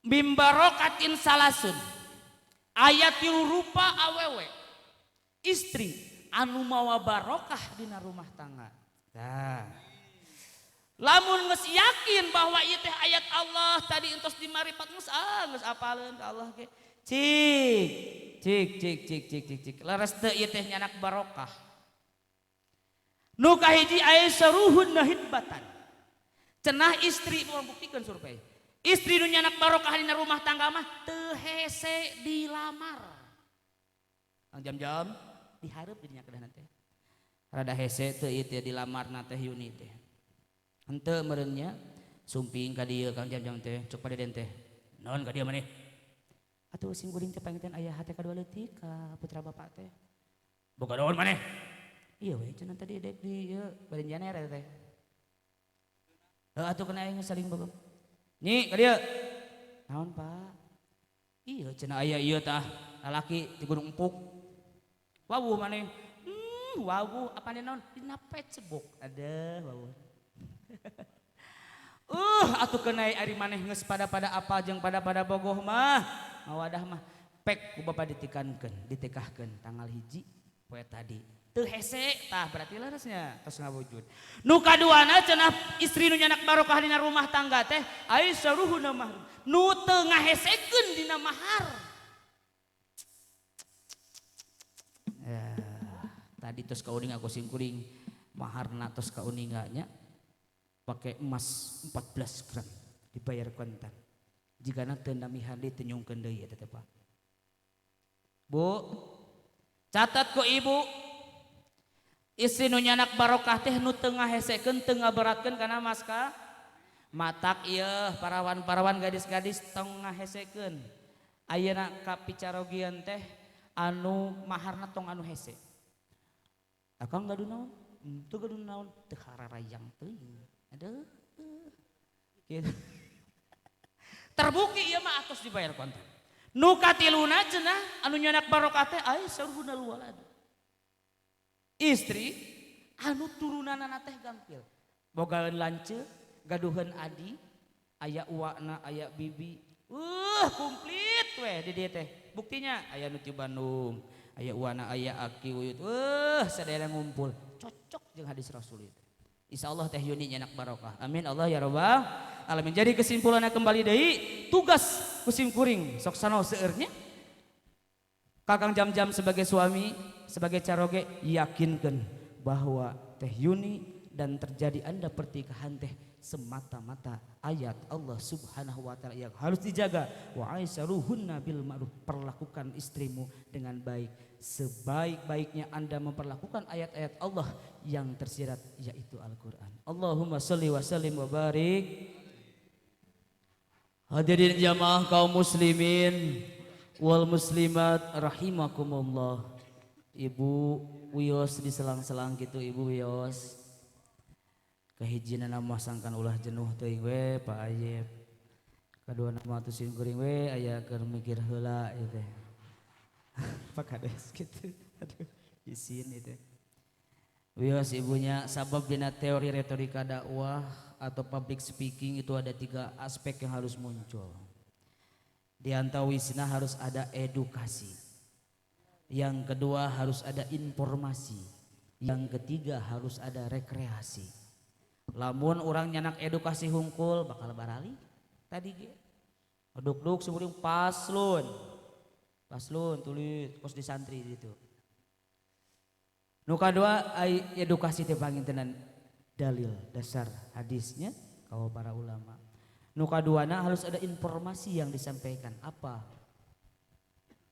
Mimbarokatin salasun. Ayat tilu rupa awewe. Istri anu mawa barokah dina rumah tangga. Nah. Lamun geus yakin bahwa ieu teh ayat Allah tadi entos dimaripat geus ah geus apaleun ka Allah ge. Cik, cik cik cik cik cik cik. Leres teu ieu teh nyanak barokah. Nu kahiji aisaruhunna hidbatan. Cenah istri mau buktikeun survei. Istri nu nyanak barokah dina rumah tangga mah teu hese dilamar. Kang Jam-jam dihareup dirinya kedah teh. Rada hese teu ieu teh dilamarna teh Yuni teh. Henteu meureun nya sumping ka dieu Kang Jam-jam teh cuk pada den teh. Naon ka dieu maneh? Atuh sing kuring teh panginten aya hate kadua leutik ka putra bapak teh. Boga naon maneh? Iya we cenah tadi dek di ieu bari janer eta teh. Heuh atuh kena aing saling boga. Nyi ka dieu. Naon Pak? Iya cenah aya ieu tah lalaki di Gunung Empuk. Wawuh maneh. Wawuh apane naon? Dina Facebook. Aduh wawuh. Atuh kenai ari maneh geus pada-pada apa jeung pada-pada bogoh mah. Mawadah mah pek ku bapak ditikankeun, ditikahkeun tanggal 1 poe tadi. Teu hese tah berarti leresnya tos ngawujud. Nu kaduana cenah istri nu nyanak barokah dina rumah tangga teh aisaruhuna mahar. Nu teu ngahesekeun dina mahar. Ya, tadi tos kauninga ku sim kuring maharna tos kauninga nya pakai emas 14 gram dibayar kontan. Jigana teu namihan deui teu nyungkeun deui eta teh Pak. Bu, catat ku ibu. Istri nu nyanak barokah teh nu teu ngahesekeun teu ngaberatkeun kana maska. Matak ieu parawan-parawan gadis-gadis tong ngahesekeun. Ayeuna kapicarogian teh anu maharna tong anu hese. Akang gaduh naon? Teu gaduh naon? Teu hararayang teuing. Aduh. Gitu. Terbukti ieu mah atos dibayar kontan. Nu katiluna cenah anu nyanak barokah teh ai saurhuna walad. Istri anu turunanana teh gampil. Bogaeun lanceuk, gaduheun adi, aya uakna, aya bibi. Komplit weh di dieu teh. Buktinya aya nu ti Bandung, aya uakna, aya aki uyut. Sadaya ngumpul. Cocok jeung hadis Rasul itu. Insyaallah teh Yuni nyanak barokah. Amin Allah ya rabbal alamin. Jadi kesimpulannya kembali deui tugas kusim kuring sok sanaos seueurnya. Kakang Jam-jam sebagai suami, sebagai caroge yakinkan bahwa teh Yuni dan terjadi anda pernikahan teh semata-mata ayat Allah Subhanahu wa taala yang harus dijaga. Wa aisaruhunna bil ma'ruf, perlakukan istrimu dengan baik. Sebaik-baiknya Anda memperlakukan ayat-ayat Allah yang tersirat yaitu Al-Qur'an. Allahumma sholli wa sallim wa barik. Hadirin jamaah kaum muslimin wal muslimat rahimakumullah. Ibu wios di selang-selang gitu ibu wios. Kahijina nama sangkan ulah jenuh teuing we Pak Ayep. Kadua nama atuh sim kuring we aya keur mikir heula ieu teh. Pak Kades gitu. Aduh, isin itu. Wios ibunya sabab dina teori retorika dakwah atau public speaking itu ada 3 aspek yang harus muncul. Di antawisna harus ada edukasi. Yang kedua harus ada informasi. Yang ketiga harus ada rekreasi. Lamun orang nyanak edukasi hungkul bakal barali tadi ge. Duk-duk sumuring paslon. Paslon tulis kos di santri gitu. Nu kadua ai edukasi teh pangintenan dalil dasar hadisnya kalau para ulama. Nu kaduana harus ada informasi yang disampaikan, apa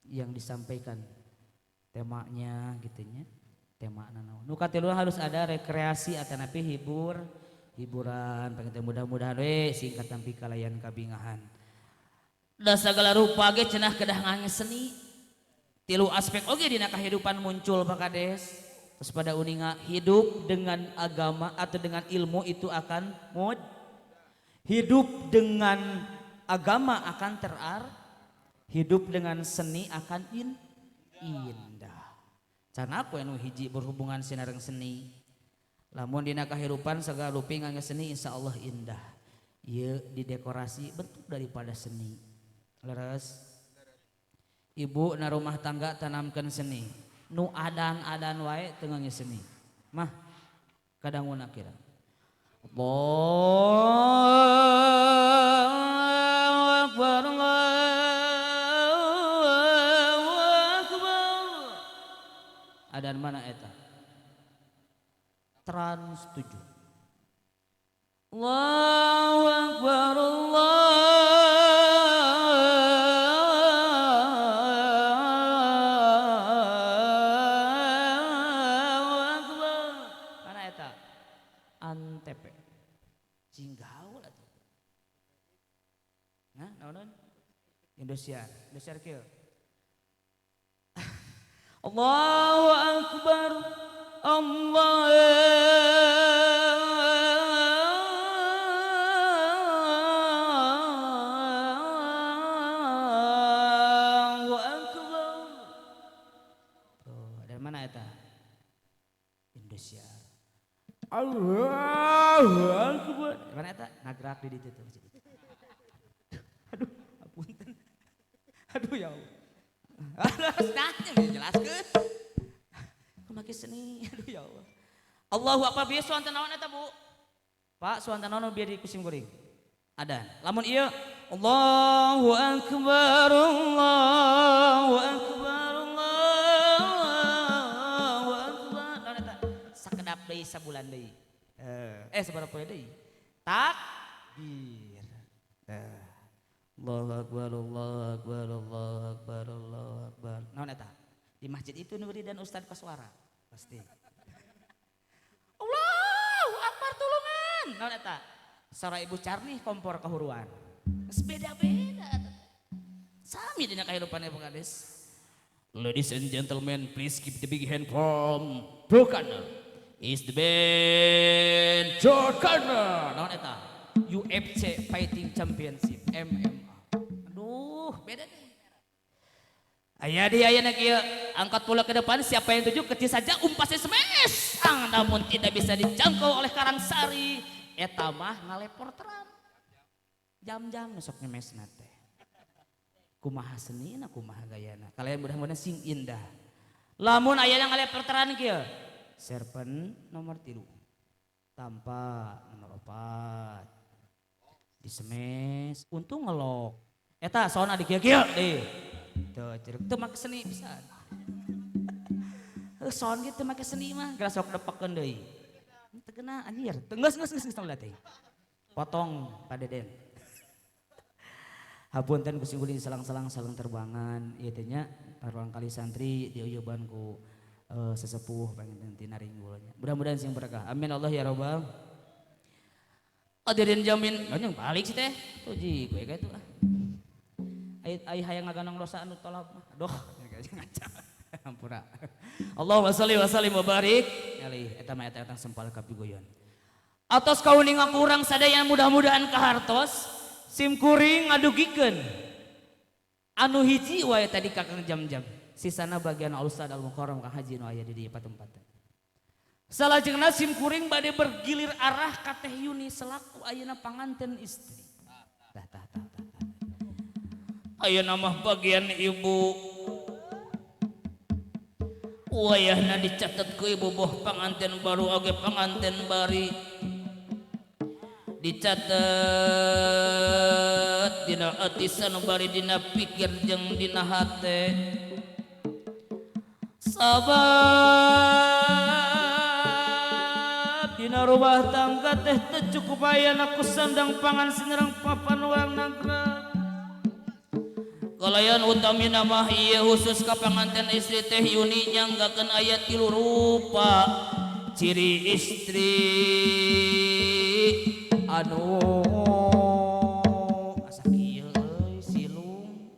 yang disampaikan temanya gitunya, tema naon. Nu katilu harus ada rekreasi atanapi hiburan panginten mudah-mudahan we singkat tampi kalayan kabingahan. Da sagala rupa ge cenah kedah ngange seni. Tilu aspek oge dina kahidupan muncul Pak Kades. Terus pada uninga hidup dengan agama atau dengan ilmu itu akan mud. Hidup dengan agama akan terar, hidup dengan seni akan indah. Can aku anu hiji berhubungan sinareng seni. Lamun dina kahirupan segala rupi ngangge seni insyaallah indah. Ieu didekorasi bentuk daripada seni. Leres. Ibu na rumah tangga tanamkan seni. Nu adan-adan wae teu ngangge seni. Mah kadanguna kira. Allahu akbar, Allahu akbar. Adan mana eta? Trans 7. Allahu akbar, Allahu akbar. Mana eta? Antep. Cinggaul atuh. Nah, naon? Indosiar, Indosiar kieu. Allahu akbar, Allahu akbar. Tuh, dari mana eta? Indosiar. Allahu akbar. Dari mana eta? Nagrak di ditu tuh. Aduh, apunten. Aduh ya Allah. Nah, jelaskeun. Kumaha seni, aduh ya Allah. Allahu akbar bieu suanten naon eta, Bu? Pak, suanten naon bieu di kusim kuring? Adan. Lamun ieu Allahu akbar, Allahu akbar, Allahu akbar. Naon eta? Sakedap deui sabulan deui. Sabaraha poe deui? Takbir. Allahu akbar, Allahu akbar, Allahu akbar, Allahu akbar. Naon eta? Di masjid itu nuri dan Ustad Koswara pasti. Allahu akbar tulungan. Naon eta? Sora Ibu Carnih kompor kahuruan. Geus beda-beda eta. Sami dina kahirupan Ibu Kades. Ladies and gentlemen, please give the big hand from Brokana. Is the band Jokana. Naon eta? UFC Fighting Championship MMA. Aduh, beda deh. Aya di aya kieu angkat bola ke depan, siapa yang tuju kecil saja umpasnya smash. Ang, namun tidak bisa dijangkau oleh Karangsari. Eta mah ngaleporteran. Jam-jam sok nyemesna teh. Kumaha senina, kumaha gayana. Kalian mudah-mudahan sing indah. Lamun aya yang ngaleporteran kieu. Serpen nomor 3. Tanpa nomor 4. Disemes, untung ngelok. Eta soalna di kieu-kieu deh. Tuh, jeruk teu make seni pisan. Heuh, sound ge teu make seni mah, geus sok depekeun deui. Teu kena anjir. Teu geus geus geus tong teh. Potong Pak Deden. Hapunten ku singguling selang-selang salang terbangan ieu teh nya paruang kali santri diuyuban ku sesepuh panginten tina ringgulnya. Mudah-mudahan sing berkah. Amin Allah ya rabbal. Hadirin jamin, banyak balik sih teh. Tuh ji, gue kayak itu ah. Ai hayang ngaganong dosa anu tolak mah. Aduh, ngaca. Ampura. Allahumma sholli wa sallim wa barik. Alih eta mah eta sempal kapigoyon. Atos kauninga kurang sadaya mudah-mudahan kahartos sim kuring ngadugikeun. Anu hiji wae tadi kakang jam-jam. Sisana bagian Ustaz Al-Mukarram Kang Haji nu aya di dieu patempatan. Salajengna sim kuring bade bergilir arah ka Teh Yuni selaku ayeuna panganten istri. Tah tah tah tah. Ayeuna mah bagian ibu. Wayahna dicatat ku ibu boh panganten baru oge panganten bari. Dicatat dina ati sanubari dina pikir jeung dina hate. Sabab dina rumah tangga teh teu cukup ayana ku sandang pangan sinerang papan urang nangkrang. Kalayan utamina mah ieu khusus ka panganten istri Teh Yuni nyanggakeun aya tilu rupa ciri istri anu asa kieu euy silung.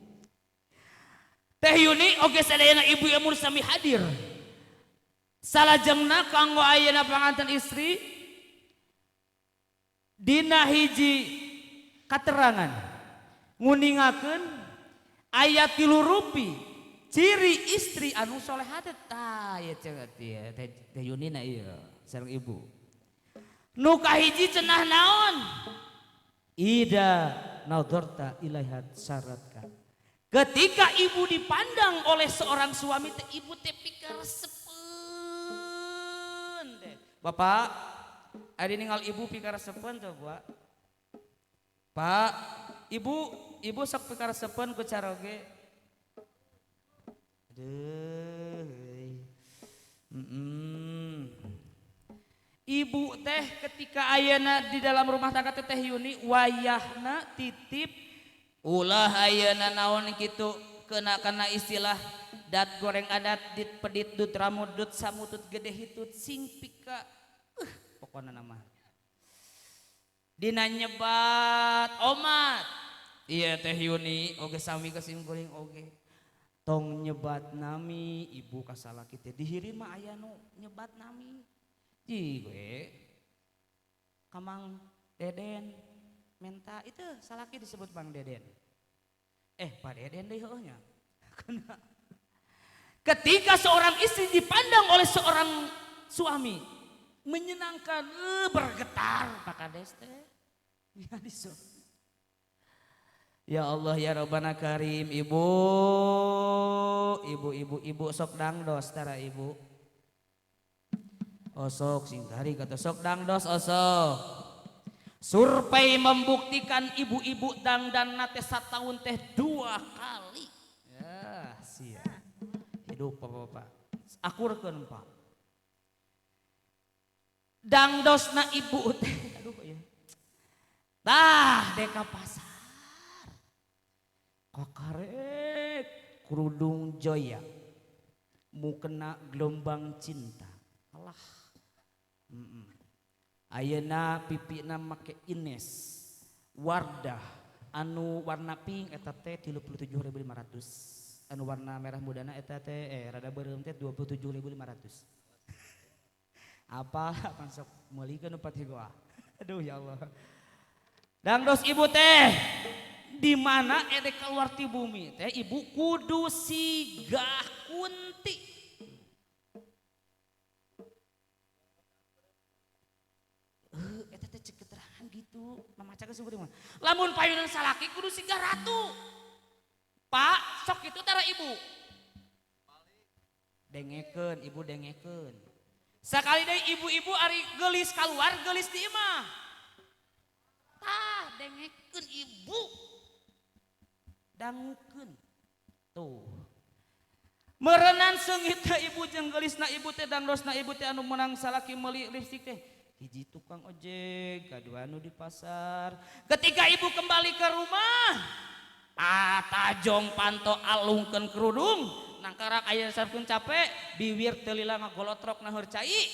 Teh Yuni oge sadayana ibu amun sami hadir. Salajengna kanggo ayeuna panganten istri dina hiji katerangan nguningakeun aya tilu rupi ciri istri anu solehah teh. Tah ieu cenah teh Teh Yuni na ieu sareng ibu. Nu kahiji cenah naon? Ida nadharta ilaiha saratka. Ketika ibu dipandang oleh seorang suami teh ibu teh pikaresepeun teh. Bapak, ari ninggal ibu pikaresepeun teh, Pak. Pak, ibu sok pikaresepeun ku caroge. Aduh. Ibu teh ketika ayeuna di dalam rumah tangga teh Teh Yuni wayahna titip ulah ayeuna naon kitu kena kana istilah dat goreng adat dit pedit dut ramudut samutut gede hitut sing pika pokona nama dina nyebat omat iya Teh Yuni oge sami ka sim kuring oge tong nyebat nami ibu kasalaki teh dihiri mah aya nu nyebat nami jiwe Kamang Deden menta itu salaki disebut Bang Deden. Pak Deden deui heueuh nya. Ketika seorang istri dipandang oleh seorang suami menyenangkan, bergetar Pak Kades teh. Ya disebut. Ya Allah ya Rabbana Karim, ibu ibu ibu ibu sok dangdos tara ibu. Osok sing tarik atau sok dangdos osok. Survei membuktikan ibu-ibu dangdan nate satahun teh 2 kali. Ya, sia. Hidup bapak-bapak. Akurkeun Pak. Dangdosna ibu teh. Aduh ya. Tah deka pasar. Kakarek kerudung joya. Mukena gelombang cinta. Alah. Ayeuna pipina make Ines Wardah anu warna pink eta teh 37.500, anu warna merah mudana eta teh rada beureum teh 27.500. Apa masuk meulikeun nu patigoa. Aduh ya Allah. Dangdos ibu teh di mana edek keluar ti bumi teh ibu kudu sigah kunti. Eta teh cek keterangan gitu, mamaca geus sebut mah. Lamun payunan salaki kudu sigah ratu. Pak, sok kitu tara ibu. Dengekeun, ibu dengekeun. Sakali deui ibu-ibu ari geulis kaluar geulis di imah. Tah, dengekeun ibu. Dangukeun. Tuh. Meureunan seungit teh ibu jeung geulisna ibu teh dangdosna ibu teh anu meunang salaki meuli lipstik teh. Hiji tukang ojek, kadua anu di pasar. Ketika ibu kembali ke rumah, patajong panto alungkeun kerudung, nangkarak aya sarpun capek, biwir teu lila ngagolotrok naheur cai,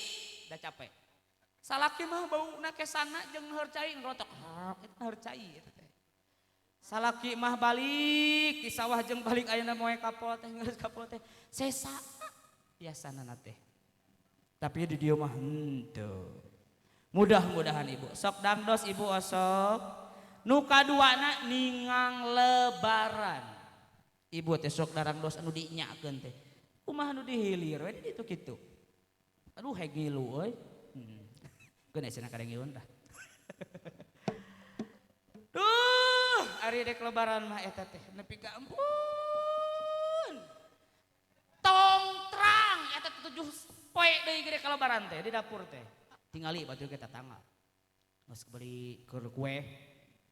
da capek. Salaki mah bauna kesana jeung naheur cai ngerotok, eta naheur cai eta teh. Salaki mah balik di sawah jeung balik ayeuna moe kapol teh geus kapol teh sesa biasana teh. Tapi di dieu mah henteu. Mudah-mudahan ibu sok dangdos ibu osok. Nu kaduana ningang lebaran. Ibu teh sok darangdos anu dinyakeun teh. Kumaha nu dihilir we di ditu kitu. Aduh hegilu euy. Geus cenah kadengieun tah. Duh, ari dek lebaran mah eta teh nepi ka ampun. Tong trang eta teh 7 poe deui gede ka lebaran teh di dapur teh. Tingali baju kita tetangga. Geus beli keur kue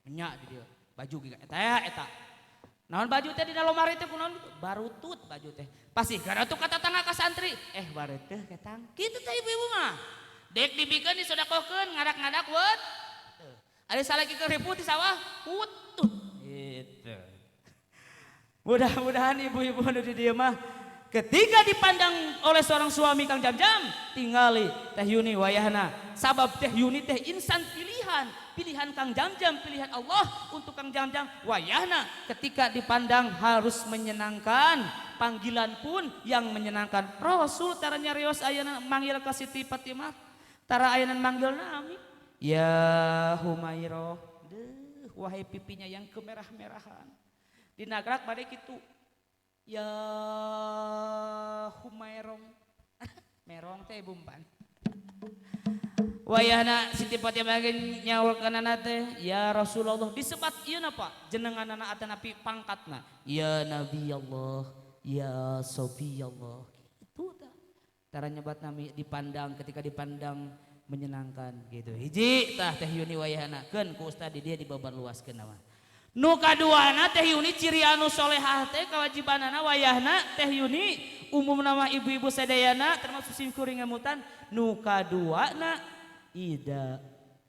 nya di dieu. Baju ge eta ya eta. Naon baju teh dina lomari teh kunaon gitu? Barutut baju teh. Pasti gara tuh ka tetangga ka santri. Bareuteuh ketang. Kitu teh ibu-ibu mah. Dek dibikeun disodakohkeun ngadak-ngadak weut. Ada salaki keur ripuh di sawah, putut. Gitu. Mudah-mudahan ibu-ibu nu di dieu mah ketika dipandang oleh seorang suami Kang Jam-Jam tingali Teh Yuni wayahna. Sabab Teh Yuni teh insan pilihan, pilihan Kang Jam-Jam, pilihan Allah untuk Kang Jam-Jam wayahna ketika dipandang harus menyenangkan, panggilan pun yang menyenangkan. Rasul tara nyarios ayeuna manggil ka Siti Fatimah, tara ayeuna manggil nami. Ya Humairah, deuh wahai pipinya yang kemerah-merahan. Dinagrak bade kitu. Ya Humairong. Merong teh bumpan. Wayahna Siti Fatimah ge nyaurkeunana teh ya Rasulullah disebat ieu na Pak jenenganana atanapi pangkatna ya Nabi Allah ya Sofi Allah gitu tah. Tara nyebat nami dipandang ketika dipandang menyenangkan gitu. Hiji tah Teh Yuni wayahna keun ku ustad di dia dibabar luaskeun mah. Nu kaduana Teh Yuni ciri anu solehah teh kewajibanana wayahna Teh Yuni umum nama ibu-ibu sadayana termasuk sim kuring ngemutan nu kaduana ida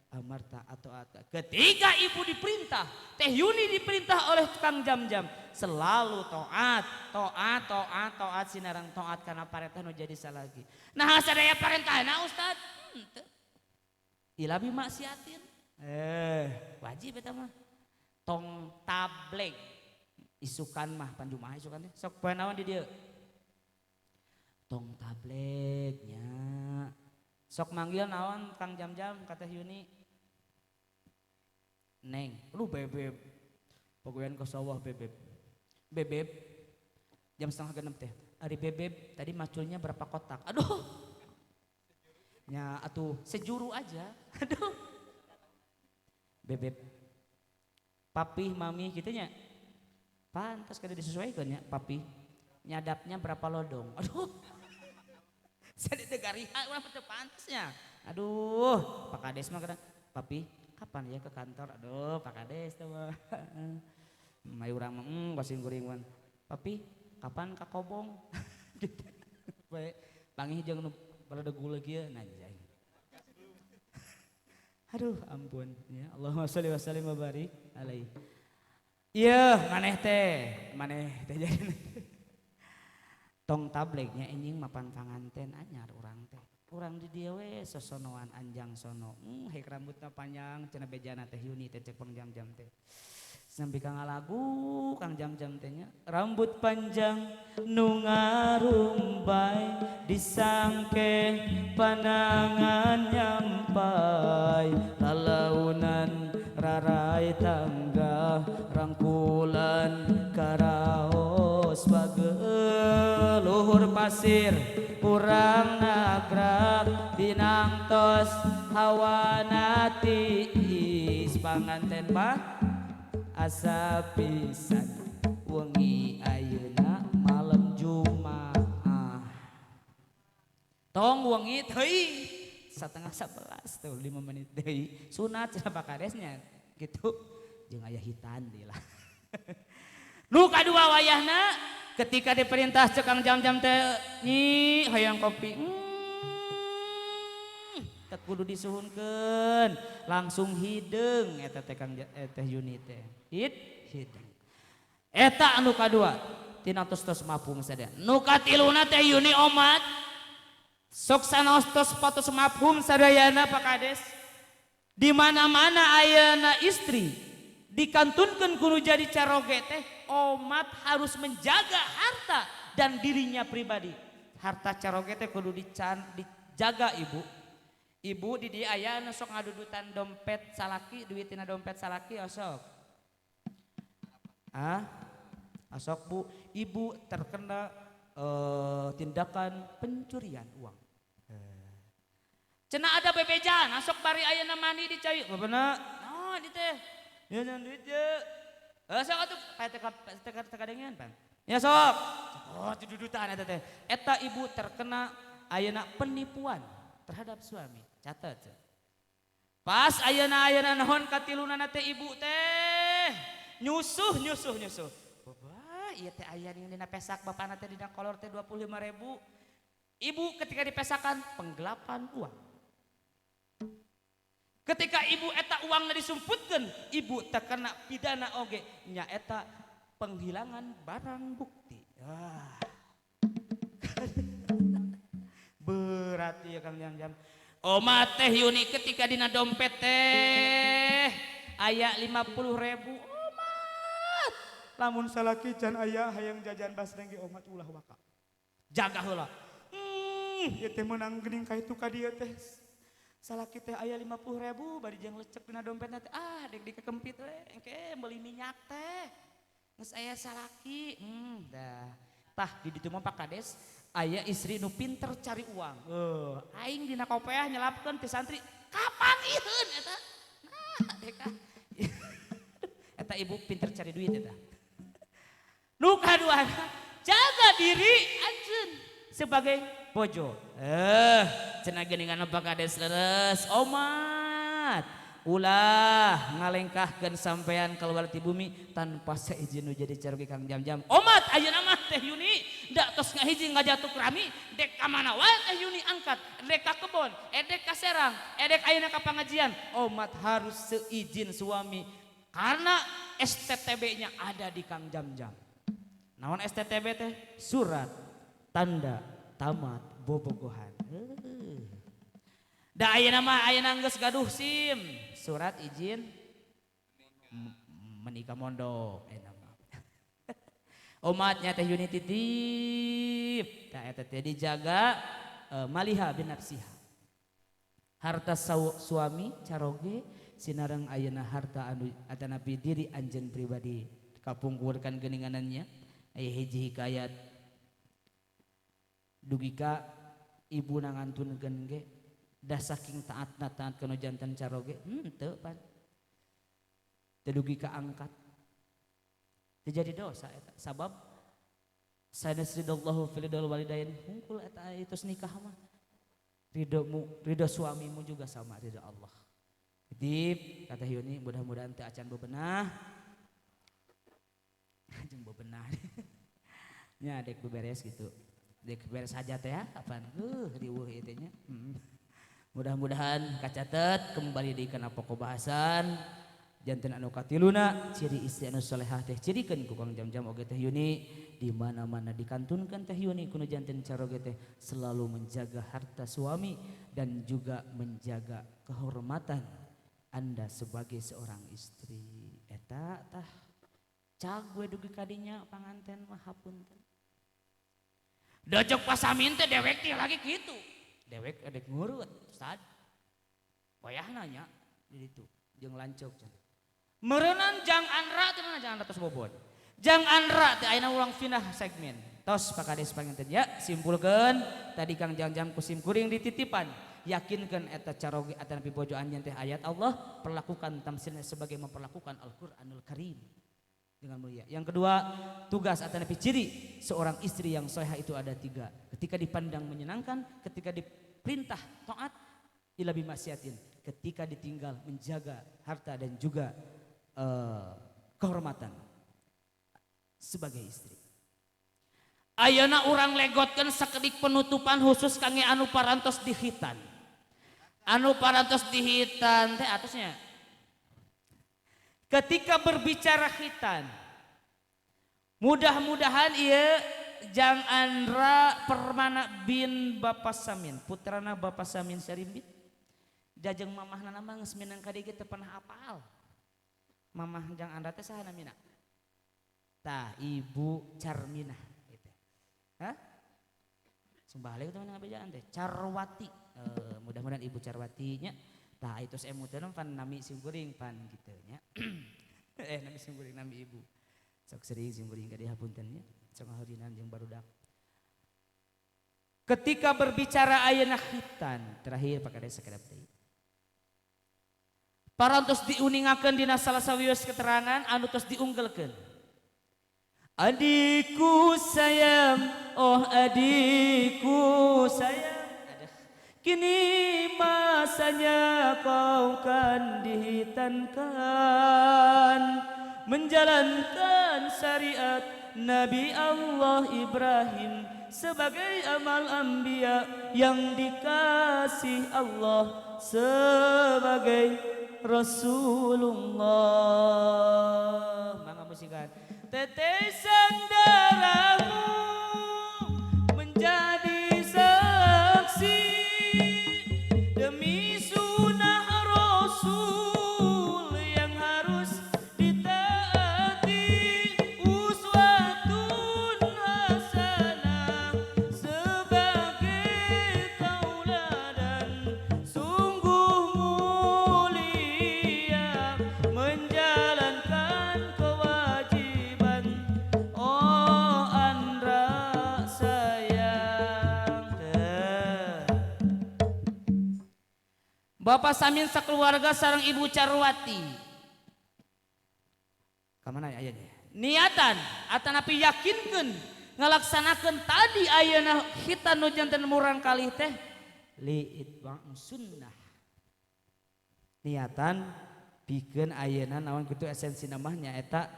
amarta atau ata. Ketika ibu diperintah, Teh Yuni diperintah oleh tukang jam-jam selalu taat, taat, taat, taat sinarang taat karena parentah nu jadi salagi. Nah sadaya parentahna ustad, henteu. Ila bi maksiatin. Wajib eta mah. Tong tableg isukan mah panjumaha isukan teh sok poe naon di dieu. Tong tablegnya. Sok manggil naon Kang Jam-jam kata Yuni. Neng, lu bebeb. Pokoknya ke sawah bebeb. Bebeb jam 5:30 teh. Ari bebeb tadi maculnya berapa kotak? Aduh. Ya atuh sejuru aja. Aduh. Bebeb. Papih, mami gitu nya. Pantas kada disesuaikan ya, papih. Nyadapnya berapa lodong? Aduh. Saya degariha urang teu pantasnya. Aduh, Pak Kades mah kata, "Papi, kapan ya ke kantor?" Aduh, Pak Kades teh mah. Mai urang mah kasih kuring mah. "Papi, kapan ka Kobong?" Gitu. Bae panggih jeung nu baledeg kieu nanjang. Aduh, ampun ya. Allahumma sholli wa sallim wa barik alaihi. Ieu maneh teh jadi tong tablegnya anjing mapan panganten anyar urang teh. Urang di dieu we sosonoan anjang sono. Hek rambutna panjang cenah bejana Teh Yuni teh cek pang jam-jam teh. Sampai ka ngalagu Kang Jam-jam teh nya. Rambut panjang nu ngarumbai disangke panangan nyampai lalaunan rarai tangga rangkulan karaos page luhur pasir urang nagrak dinangtos hawana tiis panganten mah asa pisan wengi ayeuna malam Jumaah tong wengi teuing 10:30 tuh 5 menit deui sunat cenah Pak Kadesnya gitu jeung aya hitan deui lah. Nu kadua wayahna ketika diperintah cek Kang Jam-jam teh nyi hayang kopi teu kudu disuhunkeun langsung hideung eta teh Kang Teh Yuni teh hideng eta anu kadua tina tos-tos mafhum sadaya. Nu katiluna Teh Yuni omat sok sanaos tos patos mafhum sadayana Pak Kades di mana-mana ayeuna istri dikantunkeun kudu jadi caroge teh omat harus menjaga harta dan dirinya pribadi. Harta caroge teh kudu dijaga ibu. Ibu di dieu aya anu sok ngadudutan dompet salaki, duit tina dompet salaki osok. Ah? Osok Bu, ibu terkena tindakan pencurian uang. Cenah ada bebejaan, asok bari ayeuna mandi di cai. Bapana? Naon di teh? Ya jangan duit ye. Sok atuh teka teka kadengean pan. Ya sok. Oh, didudutan eta teh. Eta ibu terkena ayeuna penipuan terhadap suami. Catat. Pas ayeuna naon katilunana teh ibu teh nyusuh nyusuh nyusuh. Bapak, ieu teh aya dina pesak bapana teh dina kolor teh 25.000. Ibu ketika dipesakan penggelapan uang. Ketika ibu eta uangna disumputkeun, ibu terkena pidana oge nya eta penghilangan barang bukti. Wah. Berat ya Kang Jam-jam. Oma Teh Yuni ketika dina dompet teh aya 50.000 omat. Lamun salaki can aya hayang jajan basreng ge omat ulah waka. Jaga heula. Ieu teh meunang geuning ka itu ka dieu teh. Salaki teh aya 50.000 bari jeung lecek dina dompetna teh ah dek dikekempit we engke meuli minyak teh. Geus aya salaki. Dah. Tah di ditu mah Pak Kades aya istri nu pinter cari uang. Aing dina kopeah nyelapkeun ti santri Tagiheun eta. Nah, deka. Eta ibu pinter cari duit eta. Nu kaduana, jaga diri anjeun sebagai bojo. Cenah geuningan Pak Kades leres, omat. Ulah ngalengkahkeun sampean keluar ti bumi tanpa seizin nu jadi caroge Kang Jam-Jam. Omat ayeuna mah Teh Yuni da tos ngahiji ngajatuk rami dek ka mana wae Teh Yuni angkat, dek ka kebon, edek ka Serang, edek ayeuna ka pangajian. Omat harus seizin suami karena STTB-nya ada di Kang Jam-Jam. Naon STTB teh? Surat tanda tamat bobogohan. Da ayeuna mah ayeuna geus gaduh SIM, surat izin menikah mondok ayeuna mah. Omatnya Teh Yuni titip, tah eta teh dijaga maliha binafsiha. Harta suami caroge sinareng ayeuna harta anu atanapi diri anjeun pribadi kapungkurkan geuninganannya. Aya hiji hikayat dugi ka ibu nangantunkeun ge da saking taatna taat kana janten caroge henteu pan teu dugi ka angkat teu jadi dosa eta sabab sanes ridallahu fi ridal walidain hungkul eta itu nikah mah ridhomu ridho suamimu juga sama ridho Allah. Titip kata Yuni mudah-mudahan teu acan bebenah jeung bebenah nya dek beberes gitu dek beres hajat ya kapan riweuh ieu teh nya. Mudah-mudahan kacatet kembali deui kana pokok bahasan janten anu katiluna ciri istri anu solehah teh cirikeun ku Kang Jam-Jam oge Teh Yuni di mana-mana dikantunkan Teh Yuni kuno janten caroge teh selalu menjaga harta suami dan juga menjaga kehormatan Anda sebagai seorang istri. Eta tah cag we dugi kadinya panganten mah hapunten. Dojok pasamin teh dewek teh lagi kitu. Dewek edek ngurut, Ustad. Wayahna nya di ditu jeung lancok cenah. Meureunnan Jang Andra teh mana Jang Andra tos bobot. Jang Andra teh ayeuna ulang pindah segmen. Tos Pak Kades panginten ya, simpulkeun tadi Kang Jang-Jang ku sim kuring dititipan. Yakinkan eta caroge atanapi bojo anjeun teh ayat Allah, perlakukan tamsilnya sebagai memperlakukan Al-Qur'anul Karim dengan mulia. Yang kedua, tugas atanapi ciri seorang istri yang soleha itu ada tiga. Ketika dipandang menyenangkan, ketika diperintah taat, ila bimaksiatin. Ketika ditinggal menjaga harta dan juga kehormatan sebagai istri. Ayeuna urang legotkeun sakedik penutupan khusus kangge anu parantos dihitan. Anu parantos dihitan teh atasnya. Ketika berbicara khitan, mudah-mudahan ieu Jang Andra Permana bin Bapak Samin, putrana Bapak Samin Sarimbit. Jajeng mamahna mah geus minang ka dieu teu pernah apal. Mamah Jang Andra teh saha namina? Tah, Ibu Carminah gitu. Hah? Sumpah balik teh ngabejaan teh Carwati. Mudah-mudahan Ibu Carwati nya. Tah itu emuteun pan nami simkuring pan gitu nya. Nami simkuring nami ibu. Sok sering simkuring ka dieu hapunten nya. Sok ngahurinan jeung barudak. Ketika berbicara ayeuna khitan, terakhir Pak Kades sakedap deui. Parantos diuningakeun dina salah sawios keterangan anu tos diunggelkeun. Adikku sayang, oh adikku sayang, kini masanya kau kan dihitankan, menjalankan syariat Nabi Allah Ibrahim sebagai amal anbiya yang dikasih Allah sebagai Rasulullah. Mangga musikan. Tetesan darahmu menjadi saksi demi sunnah Rasul yang harus ditaati, uswatun hasanah sebagai tauladan sungguh mulia menjalankan kewajiban. Oh Andra. Bapak Samin sakeluarga sareng Ibu Carwati. Kamana aya nya? Niatan atanapi yakinkeun ngalaksanakeun tadi ayeuna khitan nu janten murang kalih teh li itba' sunnah. Niatan pikeun ayeuna naon kitu esensi namanya eta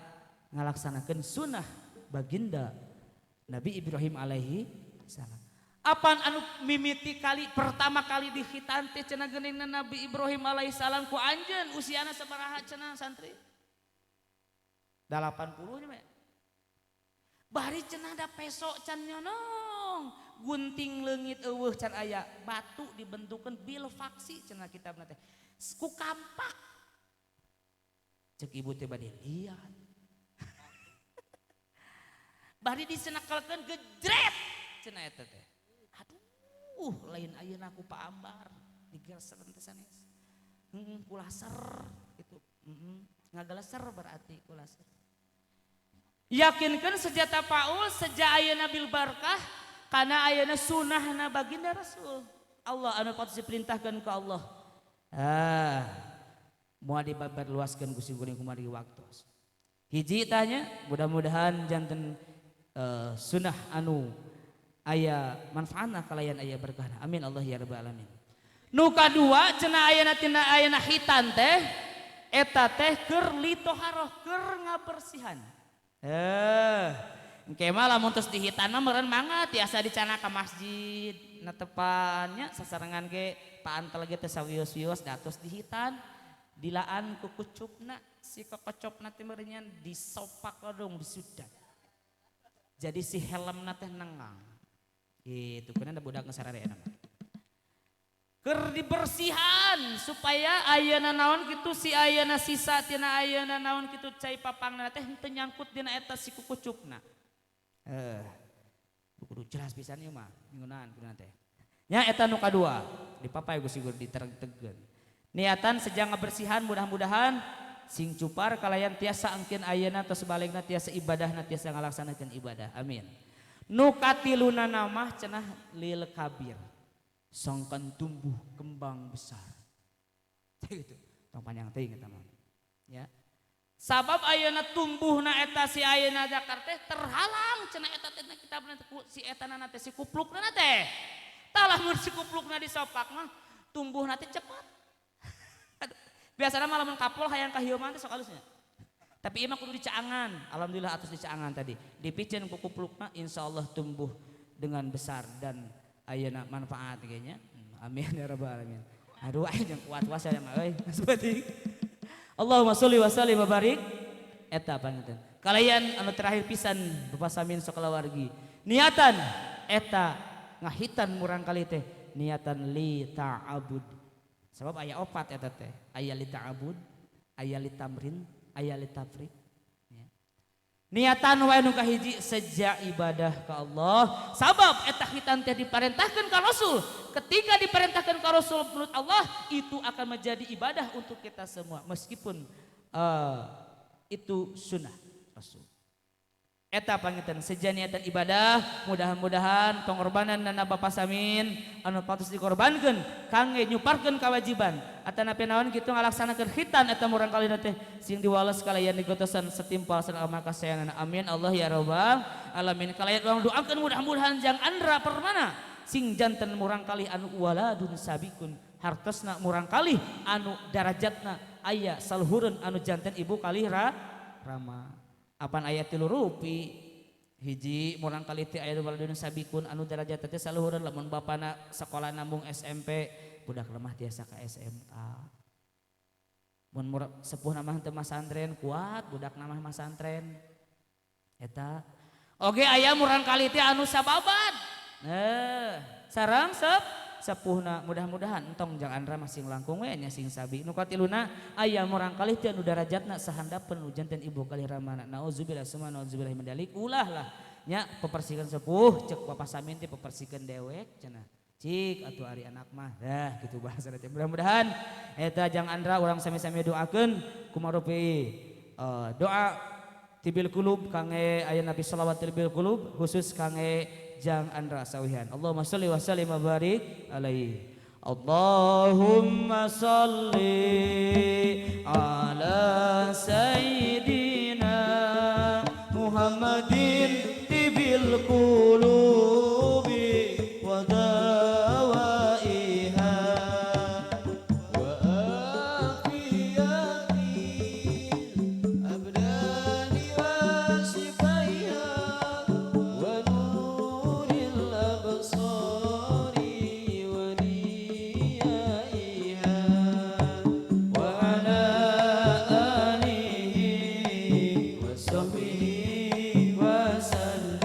ngalaksanakeun sunnah baginda Nabi Ibrahim alaihi salam. Apan anu mimiti kali pertama kali di khitan teh cenah geuning Nabi Ibrahim alaihi salam ku anjeun usiana sabaraha cenah santri? 80 nya. Bari cenah da pesok can nyonong, gunting leungit eueuh can aya, batu dibentukeun bil faksi cenah kitabna teh. Ku kampak. Cek ibu teh bade liat. Bari disenakalkeun gejret cenah eta teh. Aduh, lain ayeuna ku Pak Ambar digeser teh sanes. Heeh, ku laser gitu. Heeh, ngageleser berarti ku laser. Yakinkan senjata Paul sejak ayeuna bil barkah karena ayeuna sunahna baginda Rasul. Allah anu patut diperintahkan ke Allah. Ah, moal dibabarluaskeun ku simkuring kumari waktu. Hiji tanya, mudah-mudahan janten sunah anu aya manfaatna kalayan aya berkahna. Amin Allah ya rabbal alamin. Nu kadua cenah ayeuna tina ayeuna khitan teh eta teh keur litoharoh keur ngabersihan. Engke mah lamun tos dihitan mah meureun mangga tiasa dicana ka masjid netepannya sasarengan ge paantel ge teh sawios-wios datos dihitan dilaan ku kucupna si kokocopna teh meureun disopak dong disudat. Jadi si helmna teh nengang. Gitu kana da budak sararea mah. Keur dibersihan supaya ayeuna naon kitu si ayeuna sisa tina ayeuna naon kitu cai papangna teh henteu nyangkut dina eta si kukucupna. Kudu jelas pisan ieu mah minggunan kudu teh. Nya eta nu kadua dipapay ku sigur ditereg-tegkeun. Niatan sejak ngabersihan mudah-mudahan sing cupar kalayan tiasa engkeun ayeuna atau sebalikna tiasa ibadahna tiasa ngalaksanakeun ibadah. Amin. Nu katiluna mah cenah lil kabir. Sangkan tumbuh kembang besar. Gitu. Tong panjang teuing eta mah. Ya. Sabab ayeuna tumbuhna eta si ayeuna zakar teh terhalang cenah eta teh kitabna teh si etana teh si kuplukna teh. Tah lamun si kuplukna disopak mah tumbuhna teh cepat. Aduh, biasana mah lamun kapol hayang kahieuman teh sok alusnya. Tapi ieu mah kudu dicaangan. Alhamdulillah atos dicaangan tadi. Dipiceun ku kuplukna insyaallah tumbuh dengan besar dan ayeuna manfaat kayaknya. Amin ya rabbal alamin. Aduh aing yang kuat was ya mah euy. Seperti Allahumma sholli wa sallim wa barik eta panginten. Kalayan anu terakhir pisan Bapak Samin sakalawargi. Niatan eta ngahitan murang kali teh niatan li ta'abud. Sebab aya opat eta teh, aya li ta'abud, aya li tamrin, aya li tafrik. Niatan wae nu kahiji sejak ibadah ke Allah. Sabab eta khitan teh diperintahkan ka Rasul. Ketika diperintahkan ka Rasul menurut Allah itu akan menjadi ibadah untuk kita semua meskipun itu sunnah Rasul. Eta panginten seja niatan ibadah mudah-mudahan pengorbanan nana Bapak Samin anu patos dikorbankeun kangge nyuparkeun kewajiban atanapi naon kitu ngalaksanakeun khitan eta murang kali teh sing diwales kalayan digotosan setimpal sareng amal kasayangan. Amin Allah ya rabbal alamin. Kalayan urang doakeun mudah-mudahan jang Andra Permana sing janten murang kali anu waladun sabikun hartosna murang kali anu darajatna aya saluhureun anu janten ibu kalih rama. Apan aya tilu rupi hiji murang kali teh aya waladun sabikun anu darajat teh saluhureun lamun bapana sekolah nambung SMP budak lemah tiasa ka SMK mun sepuh mah teu masantren kuat budak mah masantren eta oge aya murang kali teh anu sababat sareng sepuhna mudah-mudahan entong jang Andra masing langkung we nya sing sabi nu katiluna aya murang kali teh anu darajatna sahandapeun nu janten ibu kali ramana naudzubillah summa naudzubillah min dzalik ulah lah nya pepersikeun sepuh cek Bapak Samin teh pepersikeun dewek cenah cik atuh ari anak mah dah gitu bahasa teh mudah-mudahan eta jang Andra urang sami-sami doakeun kumarupi doa tibil kulub kange aya Nabi shalawat tibil kulub khusus kange jang Andra sawihan. Allahumma sholli wa sallim wa barik alaihi. Allahumma salli ala sayyidina Muhammadin tibil qulubi wa dawaiha wa afiyatil abdani wa shifaiha wa nuril absari wa diyaiha wa ala alihi wa sahbihi wa sallim.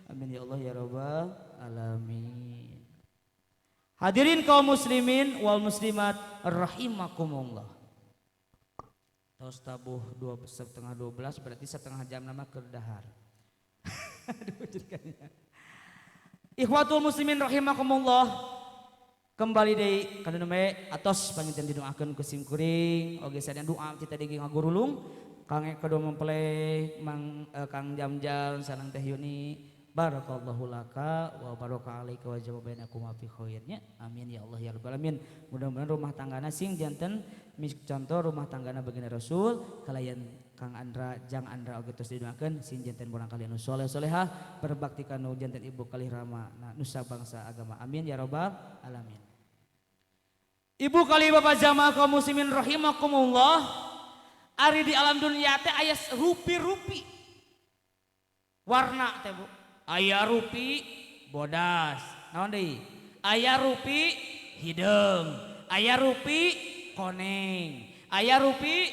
Amin ya Allah ya rabbal alamin. Hadirin kaum muslimin wal muslimat rahimakumullah. Tos tabuh 11:30 berarti setengah jam nama keur dahar. Aduh jadikannya. Ikhwatul muslimin rahimakumullah. Kembali deui kana nu atos panginten didoakeun ku sim kuring oge sadaya doa ti tadi ge ngagurulung Kang kedua mempelai Mang Kang Jamjal sareng Teh Yuni barakallahu laka wa baraka alaika wa jama bainakum fi khairnya. Amin ya Allah ya rabbal alamin. Mudah-mudahan rumah tanggana sing janten contoh rumah tanggana baginda Rasul kalayan Kang Andra Jang Andra oge tos didoakeun sing janten urang kalian nu soleh solehah berbakti kanu janten ibu kalih rama na nusa bangsa agama. Amin ya rabbal alamin. Ibu kali bapak jamaah kaum muslimin rahimakumullah, ari di alam dunia teh aya rupi-rupi warna teh Bu. Aya rupi bodas, naon deui? Aya rupi hideung, aya rupi koneng, aya rupi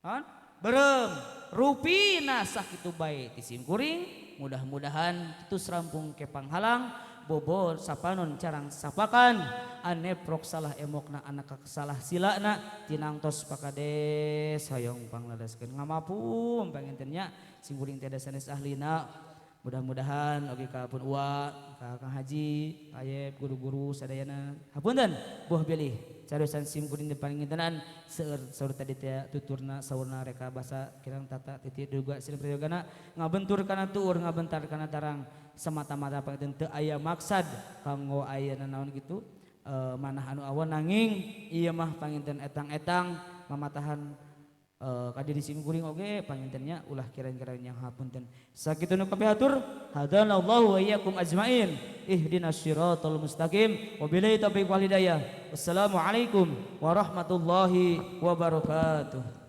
naon? Berem. Rupina sakitu bae ti sim kuring, mudah-mudahan tus rampung ke panghalang bobor sapanon carang sapakan aneprok salah emokna anak salah silana tinangtos pakades hoyong pangladaskeun ngamapum panginten nya sim kuring teh sanes ahlina. Mudah-mudahan oge ka pun uwa ka Kang Haji Ayeb guru-guru sadayana hapunten buah bilih carusan sim kuring teh pangintenan seueur saur tadi teh tuturna saurna reka basa kirang tata titi duga sina prayogana ngabentur kana tuur ngabentar kana tarang semata-mata panginten teu aya maksad kanggo aya naon gitu manah anu awon nanging ieu mah panginten etang-etang mamatahan ka diri sim kuring oge pangintennya ulah kira-kira yang hapunten sakitu nu kapihatur hadanallahu wa iyyakum ajmain ihdinas siratal mustaqim wabillahi taufiq wal hidayah. Wassalamualaikum warahmatullahi wabarakatuh.